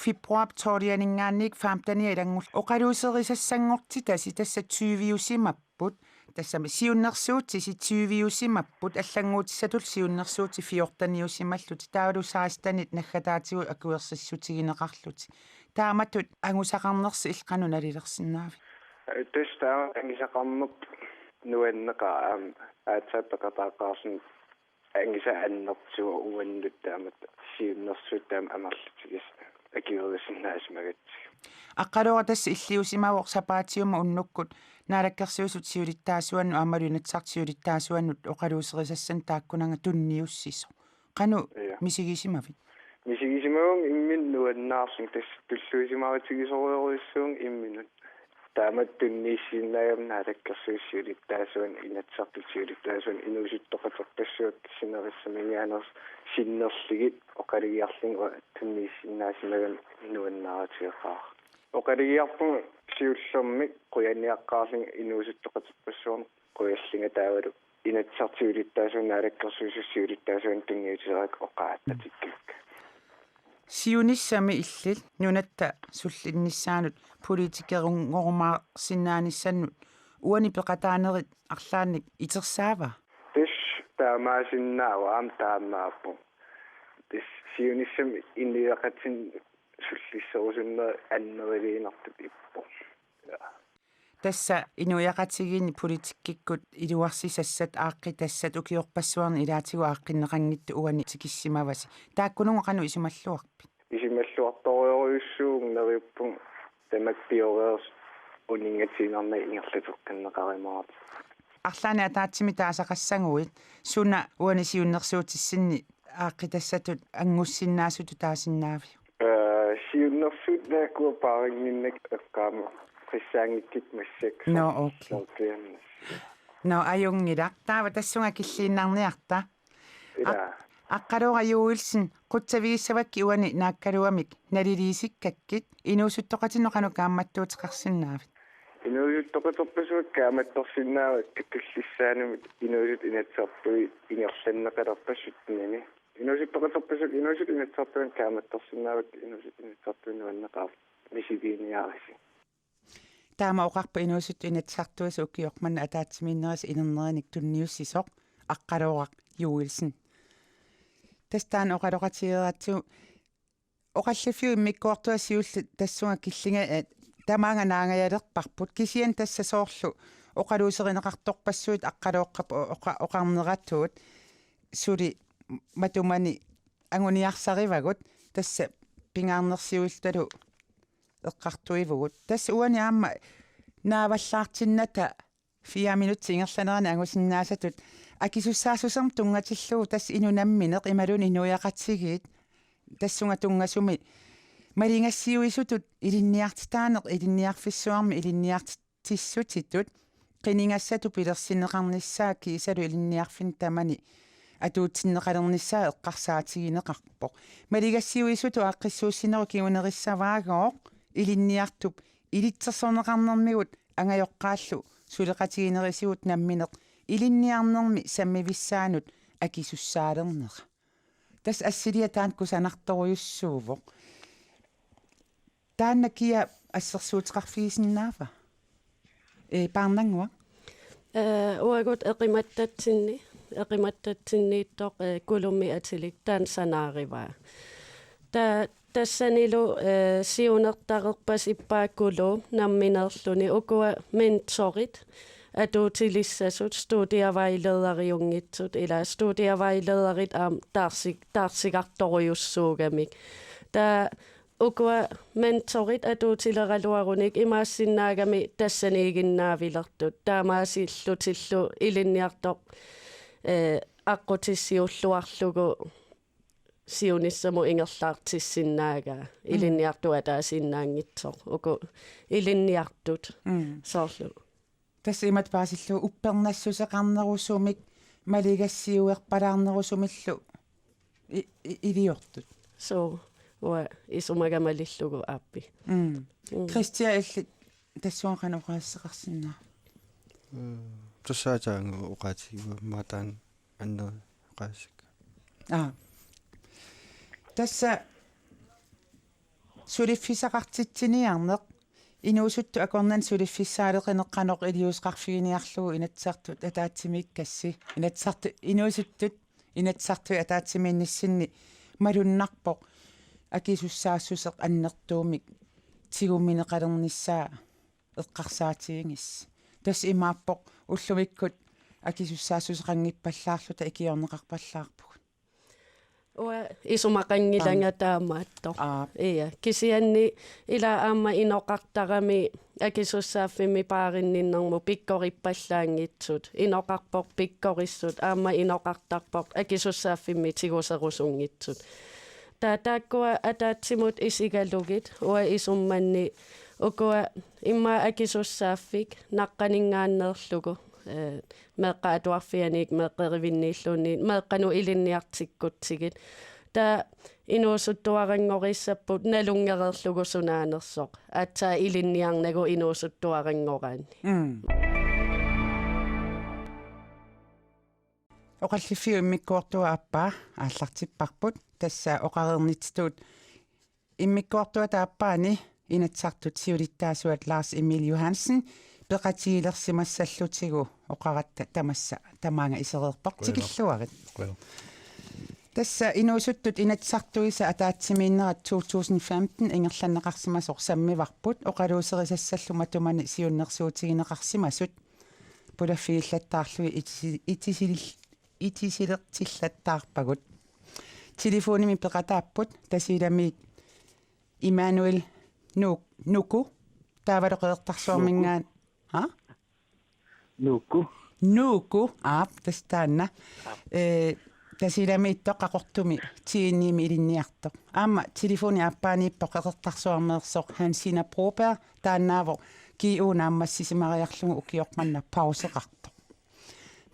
Februar tolvianinngaanniit femtenia ilanngullugu oqaluuserisassanngortitasi tassa tyveusimapput. Tassami siunnersuutisi tyveusimapput allannguutissatullu siunnersuutit fjorteniusimallutik taavalu sekstenit naggataatigut akuersissutigineqarlutik. Taamatut angusaqarnersi illit qanoq nalilersinnaavit? Tassa taama angusaqarnerput nuanneqaaq aamma aatsaat peqataaqqaarluni angusaa annertuvoq uannut taamatut siunnersuut taama amerlatigisut akuerisinnaasimagatsigu. Aqqalooraq tassa illiusimavoq sapaatiummat unnukkut Naalakkersuisut siulittaasuannut aammalu Inatsisartut siulittaasuannut oqaluuserisassanik taakkunannga tunniussisoq. Qanoq Ja. misigisimavit? Misigisimavunga imminut nuannaarlunga tassa tulluusimaarutigisorujussuuvunga imminut. Taamatut tunniussisinnaagama Naalakkersuisut siulittaasuannut Inatsisartut siulittaasuannut inuusuttoqaterpassuakka sinerissaminngaanneersut sinnerlugit oqalugiarlunga uanga tunniussisinnaasimagamik nuannaarutigeqaara. Oqalugiarpunga siullermik qujaniaqqaarlunga inuusuttoqaterpassuarnik qujallunga taavalu Inatsisartut siulittaasuannut Naalakkersuisut siulittaasuannut tunniutigaakka oqaaseqatikkakka. Siunissami illit nunatta sullinnissaanut politikerunngorumaarsinnaanissanut uani peqataanerit arlaannik itersaava? Tassa taamaasinnaavoq aamma taamaappoq. Tassa siunissami inuiaqatinnut sullisserusunnerit anneriliinertut ippoq. Ja. Tassa inuiaqatigiinni politikkikkut iluarsisassat aaqqitassat ukiorpassuarni ilaatigut aaqqinneqanngitsut uani tikissimavasi. Taakkununnga qanoq isumalluarpit? Isumalluartorujussuuvunga, neriuppunga tamakku pioreersut uninngatinnerni ingerlateqqinneqarumaartut. Arlaannik ataatsimik taasaqassaguit suna uani siunnersuutissinni aaqqitassatut anngussinnaasutut taasinnaaviuk? Ee, siunnersuutit taakkua paarinnginnakku eqqaamassaanngikkukkit massakkut. Nå, okay. Soorpiannas. Nå, ajunngilaq. Taava tassunga killiinnarniarta. Ila. Aq-, Aqqalooq Juelsen, qutsavigissavakkit uani Naakkaluamik naliliisikkakkit, inuusuttoqatinnut qanoq kaammattuuteqarsinnaavit? Inuusuttoqaterpassuit kaammattorsinnaavakka tullissaanumit inuusuttut inatsisartui ingerlanneqalerpassuit nani. Inuusuttoqaterpassuit inuusuttut inatsisartuinut kaammattorsinnaavakka, inuusuttut inatsisartuinut nuanneqaaq, misigiiniarisi. Taama oqarpoq inuusuttut inatsisartuisa ukioq manna ataatsimiinnerisa inernerinik tunniussisoq Aqqalooraq Juelsen. Tassa taanna oqaloqatigeeratsigu oqalliffiup immikkoortua siulleq tassunga killinga, eh, tamaanga naangajalerparput, kisianni tassa soorlu oqaluuserineqartorpassuit Aqqalooqqap o-, oqa-, oqarneratut suli matumani anguniarsarivagut, tassa pingaarnersiuilluta eqqartuivugut. Tassa uani aamma naavallaartinnata fire minutsit ingerlaneranni angusinnaasatut akisussaassusermut tunngatillugu tassa inuk nammineq imaluunniit inuiaqatigiit tassunga tunngasumik maligassiuisutut ilinniartitaaneq ilinniarfissuarmi ilinniartitsissutitut qinigassatut pilersinneqarnissaa kiisalu ilinniarfinni tamani atuutsinneqalernissaa eqqarsaatigineqarpoq. Maligassiuisutut aaqqissuussinerup kingunerissavaagooq ilinniartup ilitsersorneqarnermigut angajoqqaallu suleqatiginerisigut nammineq ilinniarnermi sammivissaanut akisussaalernera. Tassa assiliaq taanna kusanartorujussuuvoq. Taanna kia assersuuteqarfigisinnaava? Ee, Paarnannguaq? Ee, uagut eqimattatsinni, eqimattatsinniittoq, ee, Kulummi atilik taanna sanaarivaa. Ta-, tassanilu, ee, siunertareerpasippaat Kulu nammineerluni ukua mentorit atuutilissasut studievejlederiunngitsut, ila studievejlederit aamma taarsik-, taarsigartorujussuugamik. Taava ukua mentorit atuutileraluarunik imaassinnaagami tassaniiginnaavilertut. Taamaasillutillu ilinniartoq, ee, aqqutissiulluarlugu siunissamut ingerlaartissinnaagaa. Mm. Ilinniartut ataasiinnaanngitsoq. Uku ilinniartut. Mm. Soorlu. Tassa imatut paasillugu uppernassuseqarnerusumik maligassiuerpalaarnerusumillu i-, i-, iliortut. Suu, uanga isumaga malillugu aappi. Mm. Mm. Kristian, illit tassunga qanoq oqaaseqarsinnaavat? Mm, tassa aatsaat oqaatigivara, aamma taanna Anneri oqaaseqarpoq. Aa. Tassa suliffissaqartitsiniarneq, inuusuttut akornanni suliffissaaleqineq qanoq iliuuseqarfiginiarlugu Inatsisartut ataatsimiikkassi, Inatsisartut, inuusuttut Inatsisartut ataatsimiinnissinni malunnarpoq akisussaassuseq annertuumik tigummineqalernissaa eqqarsaatigigissi. Tassa imaappoq ullumikkut akisussaassuseqanngippallaarluta ikiorneqarpallaarpugut. Uanga isumaqanngilanga. Aam. Taamaattoq. Aap. Ia, kisianni ila aamma inoqartarami akisussaaffimmi paarinninnermut pikkorippallaanngitsut. Inoqarpoq pikkorissut, aamma inoqartarpoq akisussaaffimmi tiguserusunngitsut. Taava taakkua ataatsimut isigalugit uanga isummanni ukua immaqa akisussaaffik naqqaninngaanneerlugu, ee, meeqqat atuarfianniit meeqqerivinniilluunniit meeqqanut ilinniartikkutsigit. Taava inuusuttuaranngorissapput nalunngereerlugu sunaanersoq. Aatsaat ilinniarnagu inuusuttuaranngoraanni. Mm. Oqalliffiup immikkoortua aappaa aallartipparput, tassa oqareernitsitut immikkoortuata aappaani Inatsisartut siulittaasuat Lars Emil Johansen peqatigilersimassallutigu oqaratta tamassa tamaanga isereerpoq. Qujanaq. Tikilluarit. Qujanaq. Tassa inuusuttut inatsisartuisa ataatsimiinnerat to tusind femten ingerlanneqarsimasoq sammivarput oqaluuserisassallu matumani siunnersuutigineqarsimasut pulaffigillattaarlugit itisi-, itisil-, itisilertillattaarpagut. Telefonimi peqataapput Tasiilamiit Immanuel Nu-, Nuku, taavalu Qeqertarsuarminngaanniit. Ha? Nuku. Nuku, aap, tassa taanna. Aap. Ee, Tasiilamiittoq Qaqortumi T N I-mi ilinniartoq. Aamma telefoni aappaaniippoq Qeqertarsuarmeersoq Hansina Broberg, taannaavoq G U naammassisimariarlugu ukioq manna pauseqartoq.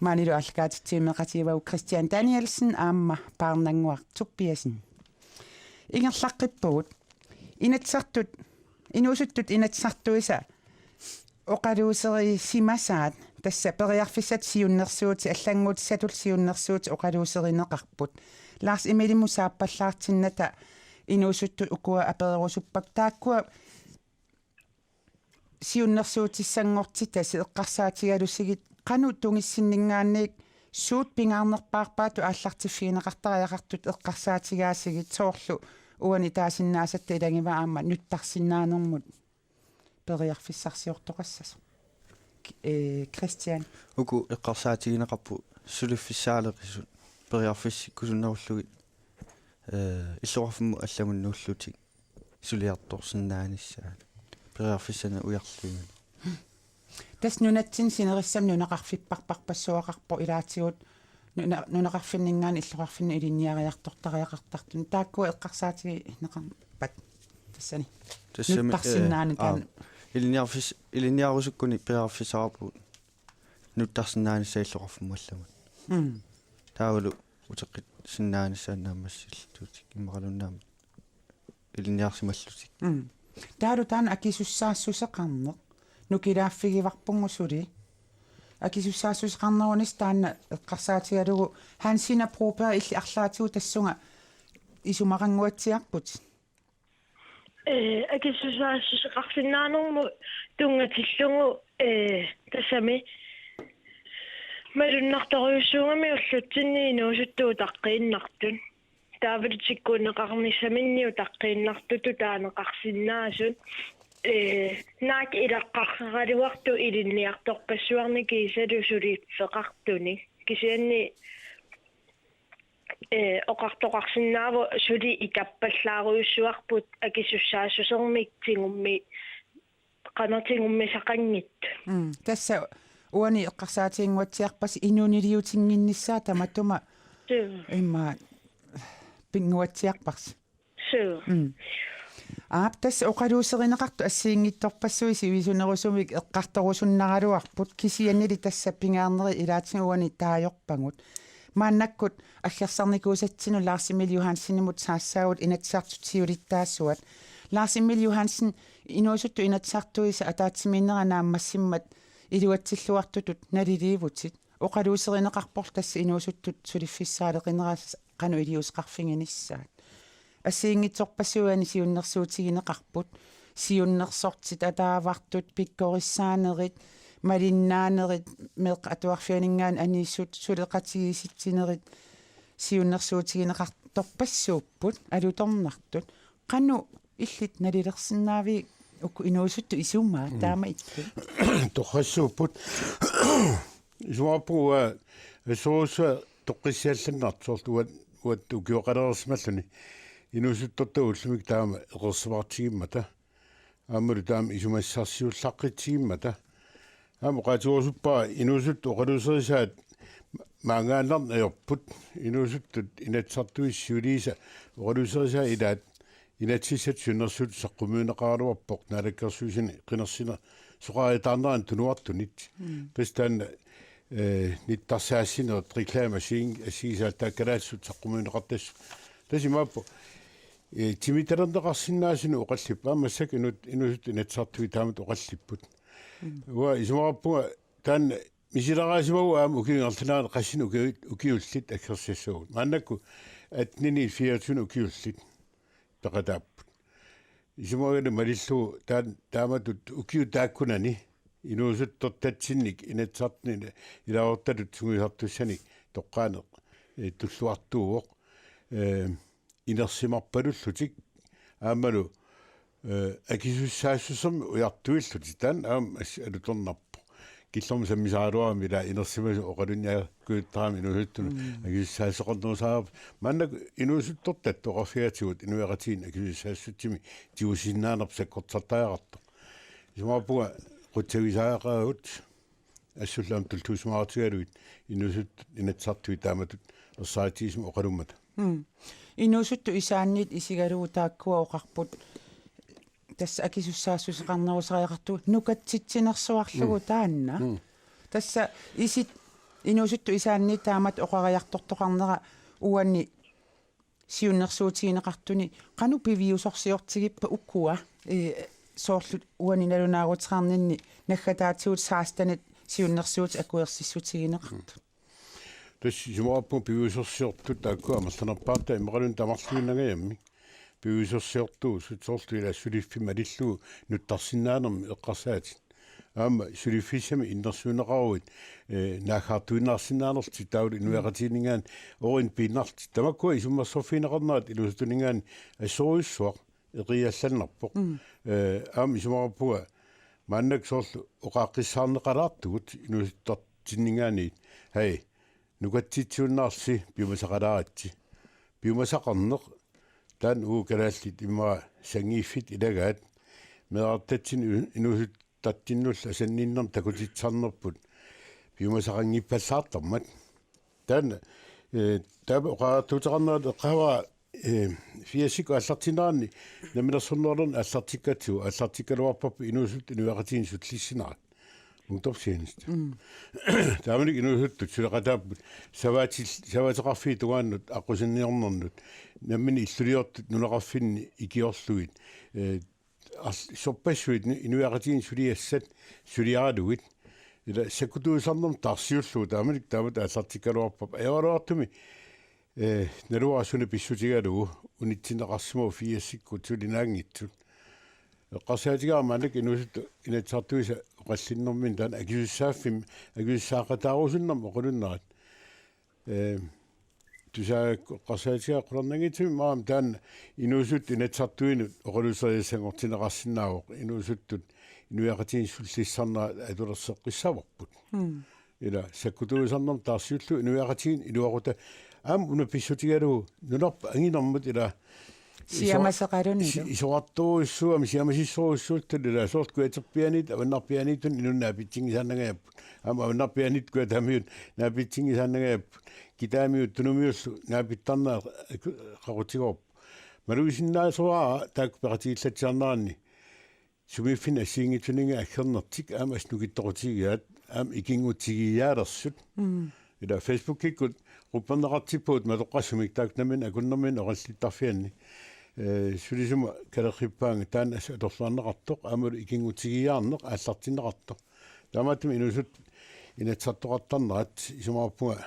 Maanilu aallakaatitsivimeeqatigivagut Christian Danielsen aamma Paarnannguaq Tobiassen. Ingerlaqqippugut. Inatsisartut, inuusuttut inatsisartuisa oqaluuserisimasaat, tassa periarfissat siunnersuutit, allannguutissatut siunnersuutit oqaluuserineqarput. Lars Emilimut saappallaartinnata inuusuttut ukua apererusuppakka, taakkua siunnersuutissanngortitasi eqqarsaatigalusigit qanoq tungissinninngaanniit suut pingaarnerpaarpaatut aallartiffigineqartariaqartut eqqarsaatigaasigit, soorlu uani taasinnaasatta ilagivaa aamma nuttarsinnaanermut periarfissarsiortoqassasoq. K-, ee, Christian. Uku eqqarsaatigineqarput suliffissaaleqisut periarfissikkusunnerullugit, ee, illoqarfimmut allamut nuullutik suliartorsinnaanissaat periarfissanik ujarlugit. Tassa nunatsinni sinerissami nunaqarfipparparpassuaqarpoq ilaatigut nuna-, nunaqarfinninngaanniit illoqarfinnut ilinniariartortariaqartartut. Taakkua eqqarsaatigineqarpat tassani? Tassami, nuttarsinnaaneq, ee, taanna. Aap. Ilinniarfis-, ilinniarusukkuni periarfissaqarpugut nuttarsinnaanissaat illoqarfimmut allamut. Mm. Taavalu uteqqissinnaanissaat naammassillutik immaqaluunniit aamma ilinniarsimallutik. Mm. Taavalu taanna akisussaassuseqarneq nukilaaffigivarput suli. Akisussaassuseqarnerunissaq taanna eqqarsaatigalugu Hansina Broberg, illit arlaatigut tassunga isumaqannguatsiarputit. Ee, akisussaassuseqarsinnaanermut tunngatillugu, ee, tassami malunnartorujussuugami ullutsinni inuusuttut utaqqiinnartut. Taavalu tikkunneqarnissaminnik utaqqiinnartutut taaneqarsinnaasut. Ee, naak ilaqqarsaraluartut ilinniartorpassuarnik kiisalu suliffeqartunik. Kisianni, ee, oqartoqarsinnaavoq suli ikappallaarujussuarput akisussaassusermik tigummi-, qanoq tigummisaqanngitsut. Mm, tassa uani eqqarsaatiginnguatsiarpasi inuuniliutinnginnissaa tamatuma. Suu. Immaqa pinnguatsiarparsi. Suu. Mm. Aap, tassa oqaluuserineqartut assigiinngitsorpassuit sivisunerusumik eqqartorusunnaraluarput, kisiannili tassa pingaarnerit ilaatigut uani taajorpagut. Maannakkut aggersarnikuusatsinnut Lars Emil Johansenimut saassaagut, Inatsisartut siulittaasuat. Lars Emil Johansen, inuusuttut inatsisartuisa ataatsimiinnera naammassimmat iluatsilluartutut naliliivutit. Oqaluuserineqarporlu tassa inuusuttut suliffissaaleqinerat qanoq iliuuseqarfiginissaat. Assigiinngitsorpassuit uani siunnersuutigineqarput, siunnersortit ataavartut, pikkorissaanerit, malinnaanerit, meeqqat atuarfianinngaanniit aniisut, suleqatigiissitsinerit, siunnersuutigineqartorpassuupput alutornartut. Qanoq illit nalilersinnaaviuk uku inuusuttut isumaat? Mm. Taama illit. Torrassuupput. Isumaqarpunga uanga assorsuaq toqqissiallannartoq, soorlu uanga, uanga ukioqalereersimalluni inuusuttortut ullumi taama eqeersimaartigimmata. Aammalu taama isumassarsiullaqqitsigimmata. Aamma oqaatigerusuppara inuusuttut oqaluuserisaat maanngaannarneq ajorput. Inuusuttut Inatsisartuni siuliisa oqaluuserisaat ilaat inatsisissatut siunnersuutitut saqqummiunneqaraluarpoq naalakkersuisuni qinersineq soqariataarnerani tunuartunit. Mm. Tassa taanna, ee, nittarsaassinerit, reklamer, assigisaat taakku kalaallisut saqqummiunneqartassasut. Tassa imaappoq, ee, timitalerneqarsinnaasunik oqallippoq. Aamma massakkut inuut, inuusuttut Inatsisartuni taamatut oqallipput. Mm. Uanga isumaqarpunga taanna misileraasimavunga aamma ukiut ingerlaneranni qassinik ukiut, ukiullit aggersassagut. Maannakkut attenini fireogtyveni ukiullit peqataapput. Isumaqarpunga malillugu taan-, taamatut ukiut taakkunani inuusuttortatsinnik Inatsisartuni ilaasortatut sungiusartussanik toqqaaneq, ee, tulluartuuvoq. eh, inersimarpalullutik aammalu, eh, akisussaassusermik ujartuillutik, taanna aamma as-, alutornarpoq. Killormut sammisaraluarami ila inersimasut oqalunniarkujuttarami inuusuttunut. Mm. Akisussaassuseqarnerusarput. Maannakkut inuusuttortat oqarfigaatigut inuiaqatigiinni akisussaassutsimik tigusinnaanerput sakkortusariaqartoq. Isumaqarpunga qutsavigisariaqarput assullu aamma tulluusimaarutigalugit inuusuttut Inatsisartui taamatut ersaritsigisumik oqalummata. Mm. Inuusuttut isaanniit isigalugu taakkua oqarput, tassa akisussaassuseqarnerusariaqartugut nukatsitsinersuarlugu. Mm. Taanna. Mm. Tassa isit inuusuttut isaanniit taamatut oqariartortoqarnera uani siunnersuutigineqartuni qanoq piviusorsiortigippat ukua, eh, soorlu uani nalunaaruteqarninni naggataatigut sekstenit siunnersuutit akuersissutigineqartut. Tassa isumaqarpunga piviusorsiortut taakkua amerlanerpaartaat immaqaluunniit tamarluinnangajammik. Piviusorsiortuusut soorlu ila suliffik malillugu nuttarsinnaanermik eqqarsaatit. Aamma suliffissamik innersuunneqaruit, eh, naaggaartuinnarsinnaanerlutik taavalu inuiaqatigiinninngaanniit oorinnut piinnarlutik. Tamakkua isummersorfigineqarnerat inuusuttuninngaanniit assorujussuaq eqiallannarpoq. Mm. Eh, aamma isumaqarpunga maannakkut soorlu oqaaqqissaarneqalaartugut inuusuttartinninngaanniit. Hej, nukatsitsiunnaarlusi piumasaqalaaritsi. Piumasaqarneq, taanna uagut kalaallit immaqa sanngiiffik ilagaat, meerartatsinnut inuusuttartinnullu asanninnermut takutitsisarnerput piumasaqanngippallaartarmat. Taanna, eh, taava oqariartuuteqarnerat eqqaavara, eh, firsikkut aallartinneranni namminersornerulernut aallartikkatsigu, aallartikkaluarparput inuusuttut inuiaqatigiinni sullissinerat. Ungdomstjeneste. Mm. Taamanikkut inuusuttut suleqataapput savaatil-, savaateqarfiit tungaannut aqqusinniornernut namminneq illuliortut nunaqarfinni ikiorlugit, eh, arl-, sorpassuit inu-, inuiaqatigiinni suliassat suliaralugit. Ila sakkutuusarnermut taarsiullugu taamanikkut taamatut aallartikkaluarparput. Ajoraluartumik, eh, naluara suna pissutigalugu unitsinneqarsimavoq firsikkut suli naanngitsut. Eqqarsaatigaara maannakkut inuusuttut Inatsisartuisa oqallinnerminni taanna akisussaaffimmi, akisussaaqataarusunnermik oqalunnerat. Eh, tusaagakku eqqarsaatigaara qularnanngitsumik aamma taanna inuusuttut Inatsisartuinut oqaluuseriassanngortinneqarsinnaavoq, inuusuttut inuiaqatigiinni sullissarnerat atulerseqqissavarput. Mm. Ila sakkutuusarnermut taarsiullugu inuiaqatigiinni iluaquta-, aamma una pissutigalugu nunarput anginermut ila iso-, siamaseqalunilu, isi-, isorartorujussuugami, siamasissorujussuullutillu ila soorlu kujaterpiaaniit avannarpiaaniittunik inunnut naapitsinngisaannangajapput. Aamma avannarpiaaniit kujataamiut naapitsinngisaannangajapput. Kitaamiut tunumiullu naapittarnerat qaqutigoorpoq. Malugisinnaassuara taakku peqatigiillatsiarneranni sumiiffinni assigiinngitsuninnga aggernertik aamma assut nukittoqutigigaat, aamma ikinngutigiiaalersut. Mm. Ila Facebookikkut qupperneqartippugut matoqqasumik taakku nammineq akunnerminni oqallittarfianni. Eh, sulisuma kalerrippaanga taanna assut atorluarneqartoq, aammalu ikinngutigiiaarneq aallartinneqartoq. Taamaattumik inuusuttut Inatsisartoqartarnerat isumaqarpunga,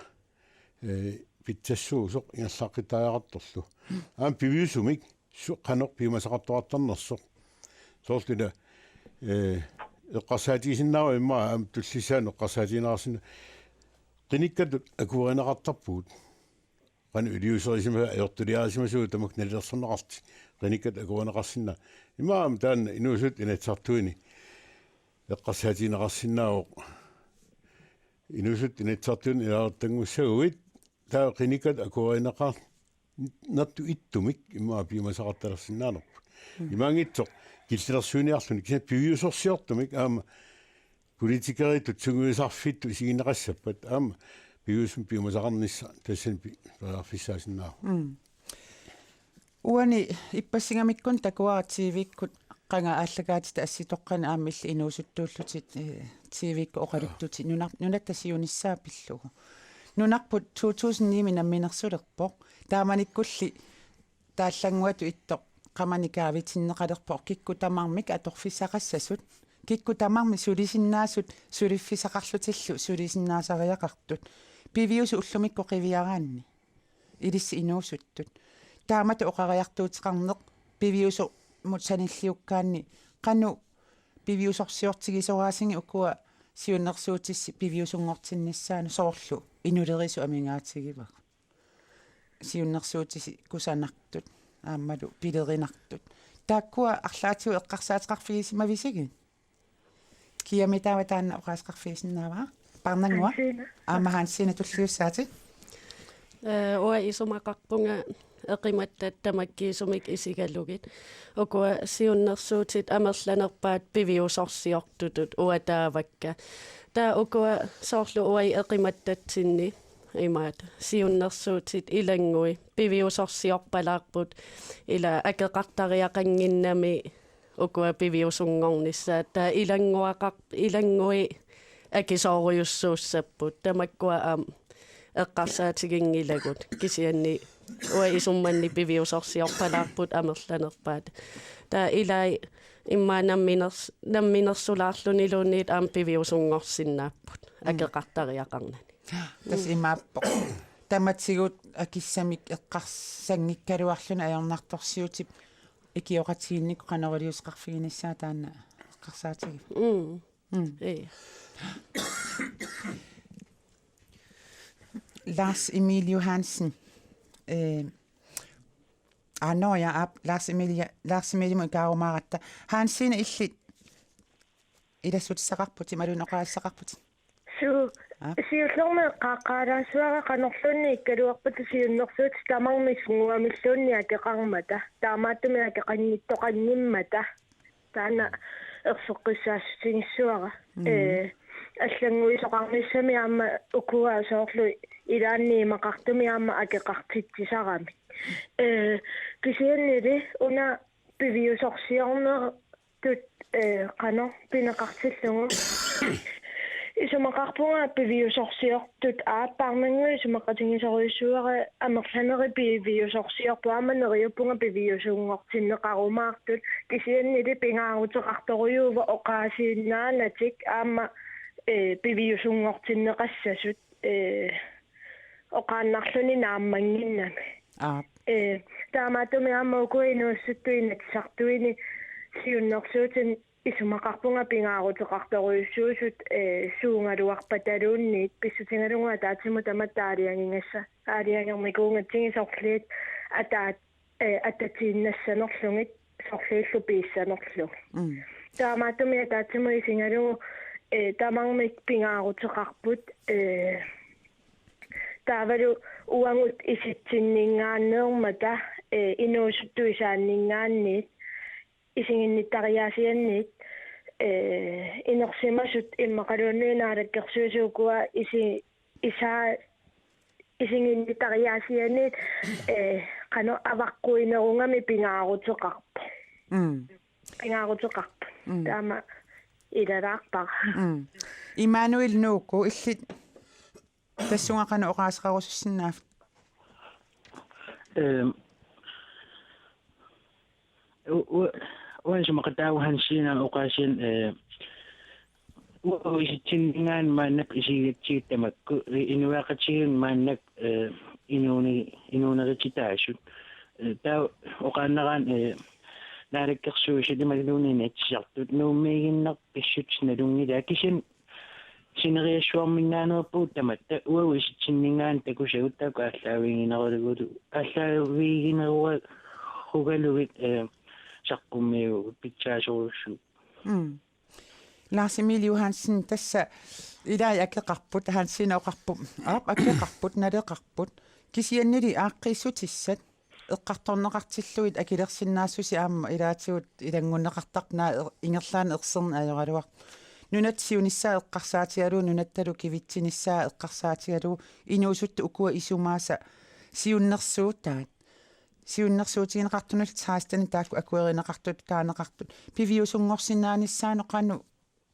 eh, pitsassuusoq ingerlaqqittariaqartorlu. Aamma piviusumik su-, qanoq piumasaqartoqartarnersoq. Soorlu ila, eh, eqqarsaatigisinnaavara immaqa aamma tullissaanut eqqarsaatigineqarsinnaavoq. Qinikkatut akuerineqartarpugut. Qanoq iliuuserisimasut, ajortuliarisimasugut tamakku nalilersorneqartut. Qinikkatut akuerineqarsinnaavoq. Immaqa aamma taanna inuusuttut Inatsisartuini eqqarsaatigineqarsinnaavoq. Inuusuttut Inatsisartuinut ilaasortanngussaguit taava qinikkatut akuerineqar-, nertut ittumik immaqa piumasaqartalersinnaanerput. Mm. Imaanngitsoq killilersuiniarluni kisianni piviusorsiortumik aamma politikeritut sungiusarfittut isigineqassappat aamma piviusumik piumasaqarnissaq tassani pi-, periarfissaasinnaavoq. Mm. Uani ippassingamikkut takuara T V-kkut qanga aallakaatitat assitoqqani aamma illit inuusuttuullutit, eh, T V-kkut oqaluttutit nunar-, nunatta siunissaa pillugu. Nunarput to tusind ni-mi namminersulerpoq. Taamanikkulli taallannguatut ittoq qamani kaavitinneqalerpoq kikkut tamarmik atorfissaqassasut. Kikkut tamarmik sulisinnaasut suliffissaqarlutillu sulisinnaasariaqartut. Piviusut ullumikkut qiviaraanni. Ilissi inuusuttut. Taamatut oqariartuuteqarneq piviusumut sanilliukkaanni qanoq piviusorsiortigisoraasigi ukua siunnersuutissi piviusunngortinnissaannut soorlu inulerisut amigaatigivavut. siunnersuutisi kusanartut aammalu pilerinartut. Taakkua arlaatigut eqqarsaateqarfigisimavisigit? Kiamitaava taanna oqaaseqarfigisinnaavaa? Parnannguaq. Hansina. Aamma Hansina tulliussaatit. Ee, uanga isumaqarpunga eqimattat tamakkiisumik isigalugit. Ukua siunnersuutit amerlanerpaat piviusorsiortutut uanga taavakka. Taava ukua soorlu uagut eqimattatsinni imaat siunnersuutit ilanngui piviusorsiorpalaarput ila akeqartariaqannginnami ukua piviusunngornissaat. Taava ilannguaqar-, ilannguit akisoorujussuussapput. Tamakkua aamma eqqarsaatiginngilagut. Kisianni uanga isummanni piviusorsiorpalaarput amerlanerpaat. Taava ilai immaqa namminers-, namminersulaarluniluunniit aamma piviusunngorsinnaapput. Mm. Akeqartariaqarnani. Tassa imaappoq. Tamatigut akissamik eqqarsanngikkaluarluni ajornartorsiutip ikioqatigiinnik qanoq iliuuseqarfiginissaa taanna eqqarsaatigivoq. Mm. Mm. Ee. Lars Emil Johansen. Ee, aa, nå ja, aap, Lars Emil, Lars Emilimut ikaarumaaratta. Hansina, illit ilassutissaqarputit, imaluunniit oqaasissaqarputit? Suu, Aap. Siullermik eqqaaqqaalaassuara qanorluunniit ikkaluarpata siunnersuutit tamarmik sunnguamilluunniit akeqarmata. Taamaattumik akeqanngittoqanngimmata. Taanna erseqqissaassutigissuara. Mm. Ee, allannguisoqarnissami aamma ukua soorlu ilaanni imaqartumi aamma akeqartitsisaramik. Ee, kisiannili una piviusorsiornertut, ee, qanoq pineqartillugu. Isumaqarpunga piviusorsiortut aappaarnanngu isumaqatigisorujussuuara amerlanerit piviusorsiorput aamma neriuppunga piviusunngortinneqarumaartut kisiannili pingaaruteqartorujuuvoq oqaasiinnaanatik aamma, ee, piviusunngortinneqassasut, ee, oqaannarluni naammannginnami. Aap. Ee, taamaattumik aamma ukua inuusuttut inatsisartuini siunnersuutinut isumaqarpunga pingaaruteqartorujussuusut, ee, suugaluarpataluunniit pissutigalugu ataatsimut tamatta aalajangigassa-, aalajangernikuugatsigit sorliit ataat-, ee, atatiinnassanerlugit sorliillu piissanerlugit. Mm. Taamaattumik ataatsimut isigalugu, ee, tamarmik pingaaruteqarput, ee, taavalu uagut isitsinninngaanneermata, ee, inuusuttut isaanninngaanniit isiginnittariaasianniit, ee, inersimasut immaqaluunniit naalakkersuisut ukua isi-, isaa-, isiginnittariaasianniit, ee, qanoq avaqquinerugami pingaaruteqarpoq. Mm. Pingaaruteqarpoq. Mm. Taama ilalaarpara. Mm. Immanuel Nuuku, illit tassunga qanoq oqaaseqarusussinnaavat? Ehm, u-, u-, uanga isumaqataavoq Hansina oqaasian, eh, u-, uisitsinninngaanniit maannakkut isigigatsigit tamakku, i-, inuiaqatigiinni maannakkut, eh, inuuni-, inuunerititaasut. Eh, taava oqaannaraanni, eh, naalakkersuisut imaluunniit inatsisartut Nuummiiginnaq pissutsit nalunngilaat kisianni sineriassuarminnaanerput tamatta uagut isitsinninngaanniit takusagut taakku aallaaviginerulugulu, aallaaviginerugalugit, eh, saqqummiuvugut pitsaasorujussuupput. Mm. Lars Emil Johansen, tassa ilai akeqarput, Hansina oqarpoq, aap, akeqarput, naleqarput. Kisiannili aaqqiissutissat eqqartorneqartillugit akilersinnaassusi aamma ilaatigut ilanngunneqartarpoq, naak er-, ingerlaannaq erserneq ajoraluartoq. Nunatta siunissaa eqqarsaatigalugu, nunattalu kivitsinissaa eqqarsaatigalugu, inuusuttut ukua isumaasa siunnersuutaat. Siunnersuutigineqartunullu seksten taakku akuerineqartut, taaneqartut. Piviusunngorsinnaanissaanut qanoq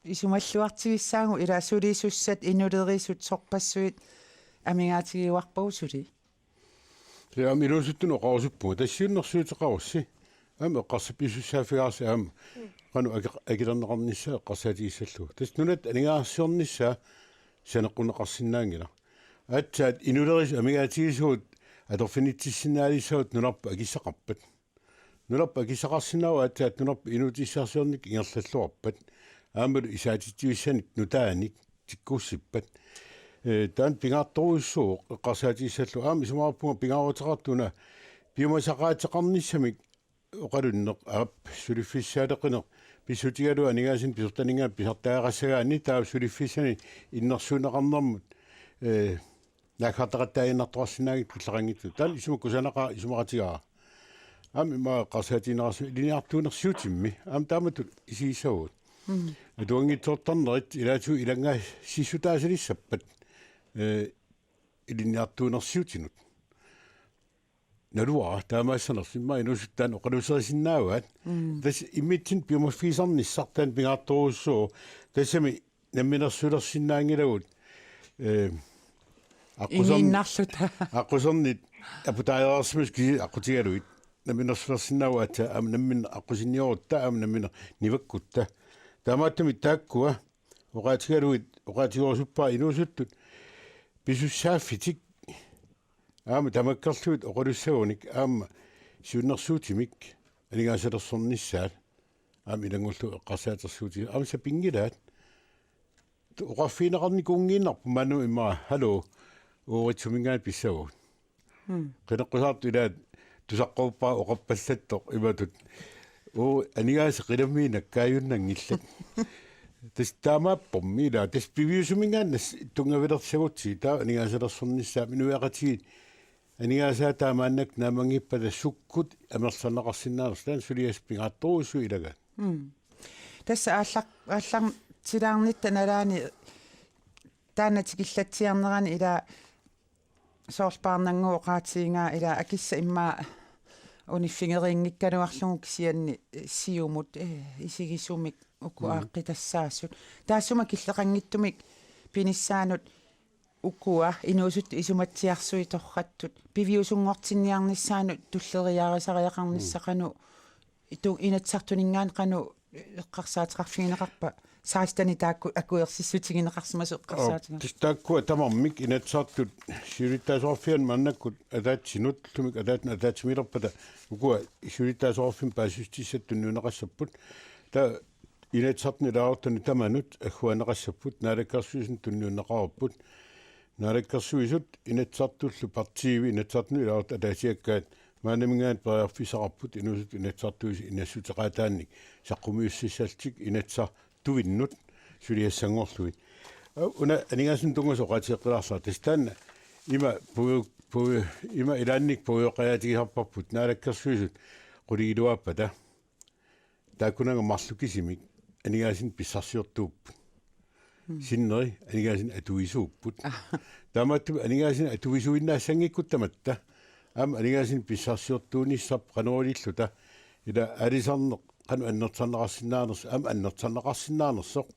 isumalluartigissaagut, ila sulisussat, inulerisut, sorpassuit amigaatigiuarpagut suli. Tassa aamma inuusuttunut oqarusuppunga, tassa siunnersuuteqarussi. Aamma eqqarsaatigisussaaffigaarsi aamma. Qanoq aki-, akilerneqarnissaa eqqarsaatigissallugu. Tassa nunatta aningaasarsiornissaa saneqqunneqarsinnaanngilaq. Aatsaat inulerisut amigaatigisavut atorfinitsissinnaalissavat nunarput akissaqarpat. Nunarput akissaqarsinnaavoq aatsaat nunarput inuutissarsiornikkut ingerlalluarpat. Aammalu isaatitsivissanik nutaanik tikkuussippat. Eh, taanna pingaartorujussuuvoq eqqarsaatigissallugu. Aamma isumaqarpunga pingaaruteqartut una piumasaqaateqarnissamik oqalunneq, aap, suliffissaaleqineq pissutigalugu aningaasanik pisortaninngaanniit pisartagaqassagaanni, taava suliffissanik innersuunneqarnermut, eh, naaggartaqattaaginnartoqarsinnaanngitsoq killeqanngitsumik. Taanna isumaqarpunga isumaqatigaara. Aamma immaqa eqqarsaatigineqarsimavoq ilinniartuunersiutimmi. Aamma taamatut isigissavagut. Mm. Atuanngitsoortarnerit ilaatigut ilanngassissutaasalissappat, eh, ilinniartuunersiutinut. Naluara taamaassanersoq, immaqa inuusuttut taanna oqaluuserisinnaavaat. Mm. Tassa immitsinnut piumaffigisarnissaq taanna pingaartorujussuuvoq. Tassami namminersulersinnaanngilagut, eh, aqquserni-, Ingiinnarluta. Aqqusernit aputaareersimasut kisiat aqqutigalugit. Namminersulersinnaavagut aatsaat aamma namminneq aqqusinniorutta aamma namminneq nivakkutta. Taamaattumik taakkua oqaatigalugit, oqaatigerusuppara inuusuttut pisussaaffitik aamma tamakkerlugit oqalussagunik aamma siunnersuutimik aningaasalersornissaat aamma ilanngullugu eqqarsaatersuutigit aamma sapinngilaat. Oqarfigineqarnikuunngiinnarpoq maanna immaqa hallo Uritsuminngaanniit pissavagut. Mm. Qineqqusaartut ilaat tusaqquppara oqappallattoq imatut: Uu, aningaasat qilamiinnaq kaajunnaanngillat. Tassa taamaappormi ilaa, tassa piviusuminngaanniit tunngavilersagutsigit taava aningaasalersornissaat inuiaqatigiit aningaasaat taamaannakkut naammanngippata sukkut amerlaneqarsinnaanersoq, taanna suliassaq pingaartorujussuuvoq ilagaat. Mm. Tassa aallaq-, aallartilaarnitta nalaani taanna tikillatsiarnerani ilaa soorlu Paarnannguup oqaatigigaa ilaa akissat immaqa uniffigeriinngikkaluarlugu kisianni, eh, siumut, eh, isigisumik uku Mm. aaqqitassaassut. Taassuma killeqanngitsumik pinissaanut ukua inuusuttut isumatsiarsuit torrattut piviusunngortinniarnissaannut tulleriiaarisariaqarnissaq Mm. qanoq itu Inatsisartuninngaanniit qanoq eqqarsaateqarfigineqarpa, seksteni taakku akuersissutigineqarsimasut eqqarsaatigalugu. Tassa taakkua tamarmik Inatsisartut siulittaasoqarfianut maannakkut ataatsinut, ullumi ataatsinut ataatsimiilerpata ukua siulittaasoqarfimmik paasissutissatut tunniunneqassapput. Taava Inatsisartuni ilaasortani tamanut agguaanneqassapput, Naalakkersuisunut tunniunneqareerput. Naalakkersuisut Inatsisartullu partiivi Inatsisartuni ilaasortat ataasiakkaat maannaminngaanniit periarfissaqarput inuusuttut Inatsisartuisa inassuteqaataannik saqqummiussissallutik Inatsisartuinnut suliassanngorlugit. Aa, una aningaasanut tunngasut oqaatigeqqilaarlara. Tassa taanna ima puiu-, puiu-, ima ilaannik puigoqajaatigisarparput Naalakkersuisut qulingiluaappata. Taakkunannga marluk kisimik aningaasinik pissarsiortuupput. Mm. Sinneri aningaasinik atuisuupput. Ah. Taamaattumik aningaasinik atuisuinnaassanngikkunik tamatta aamma aningaasinik pissarsiortuunissarput qanoq ililluta, ila aalisarneq qanoq annertarneqarsinnaanersoq, aamma annertarneqarsinnaanersoq.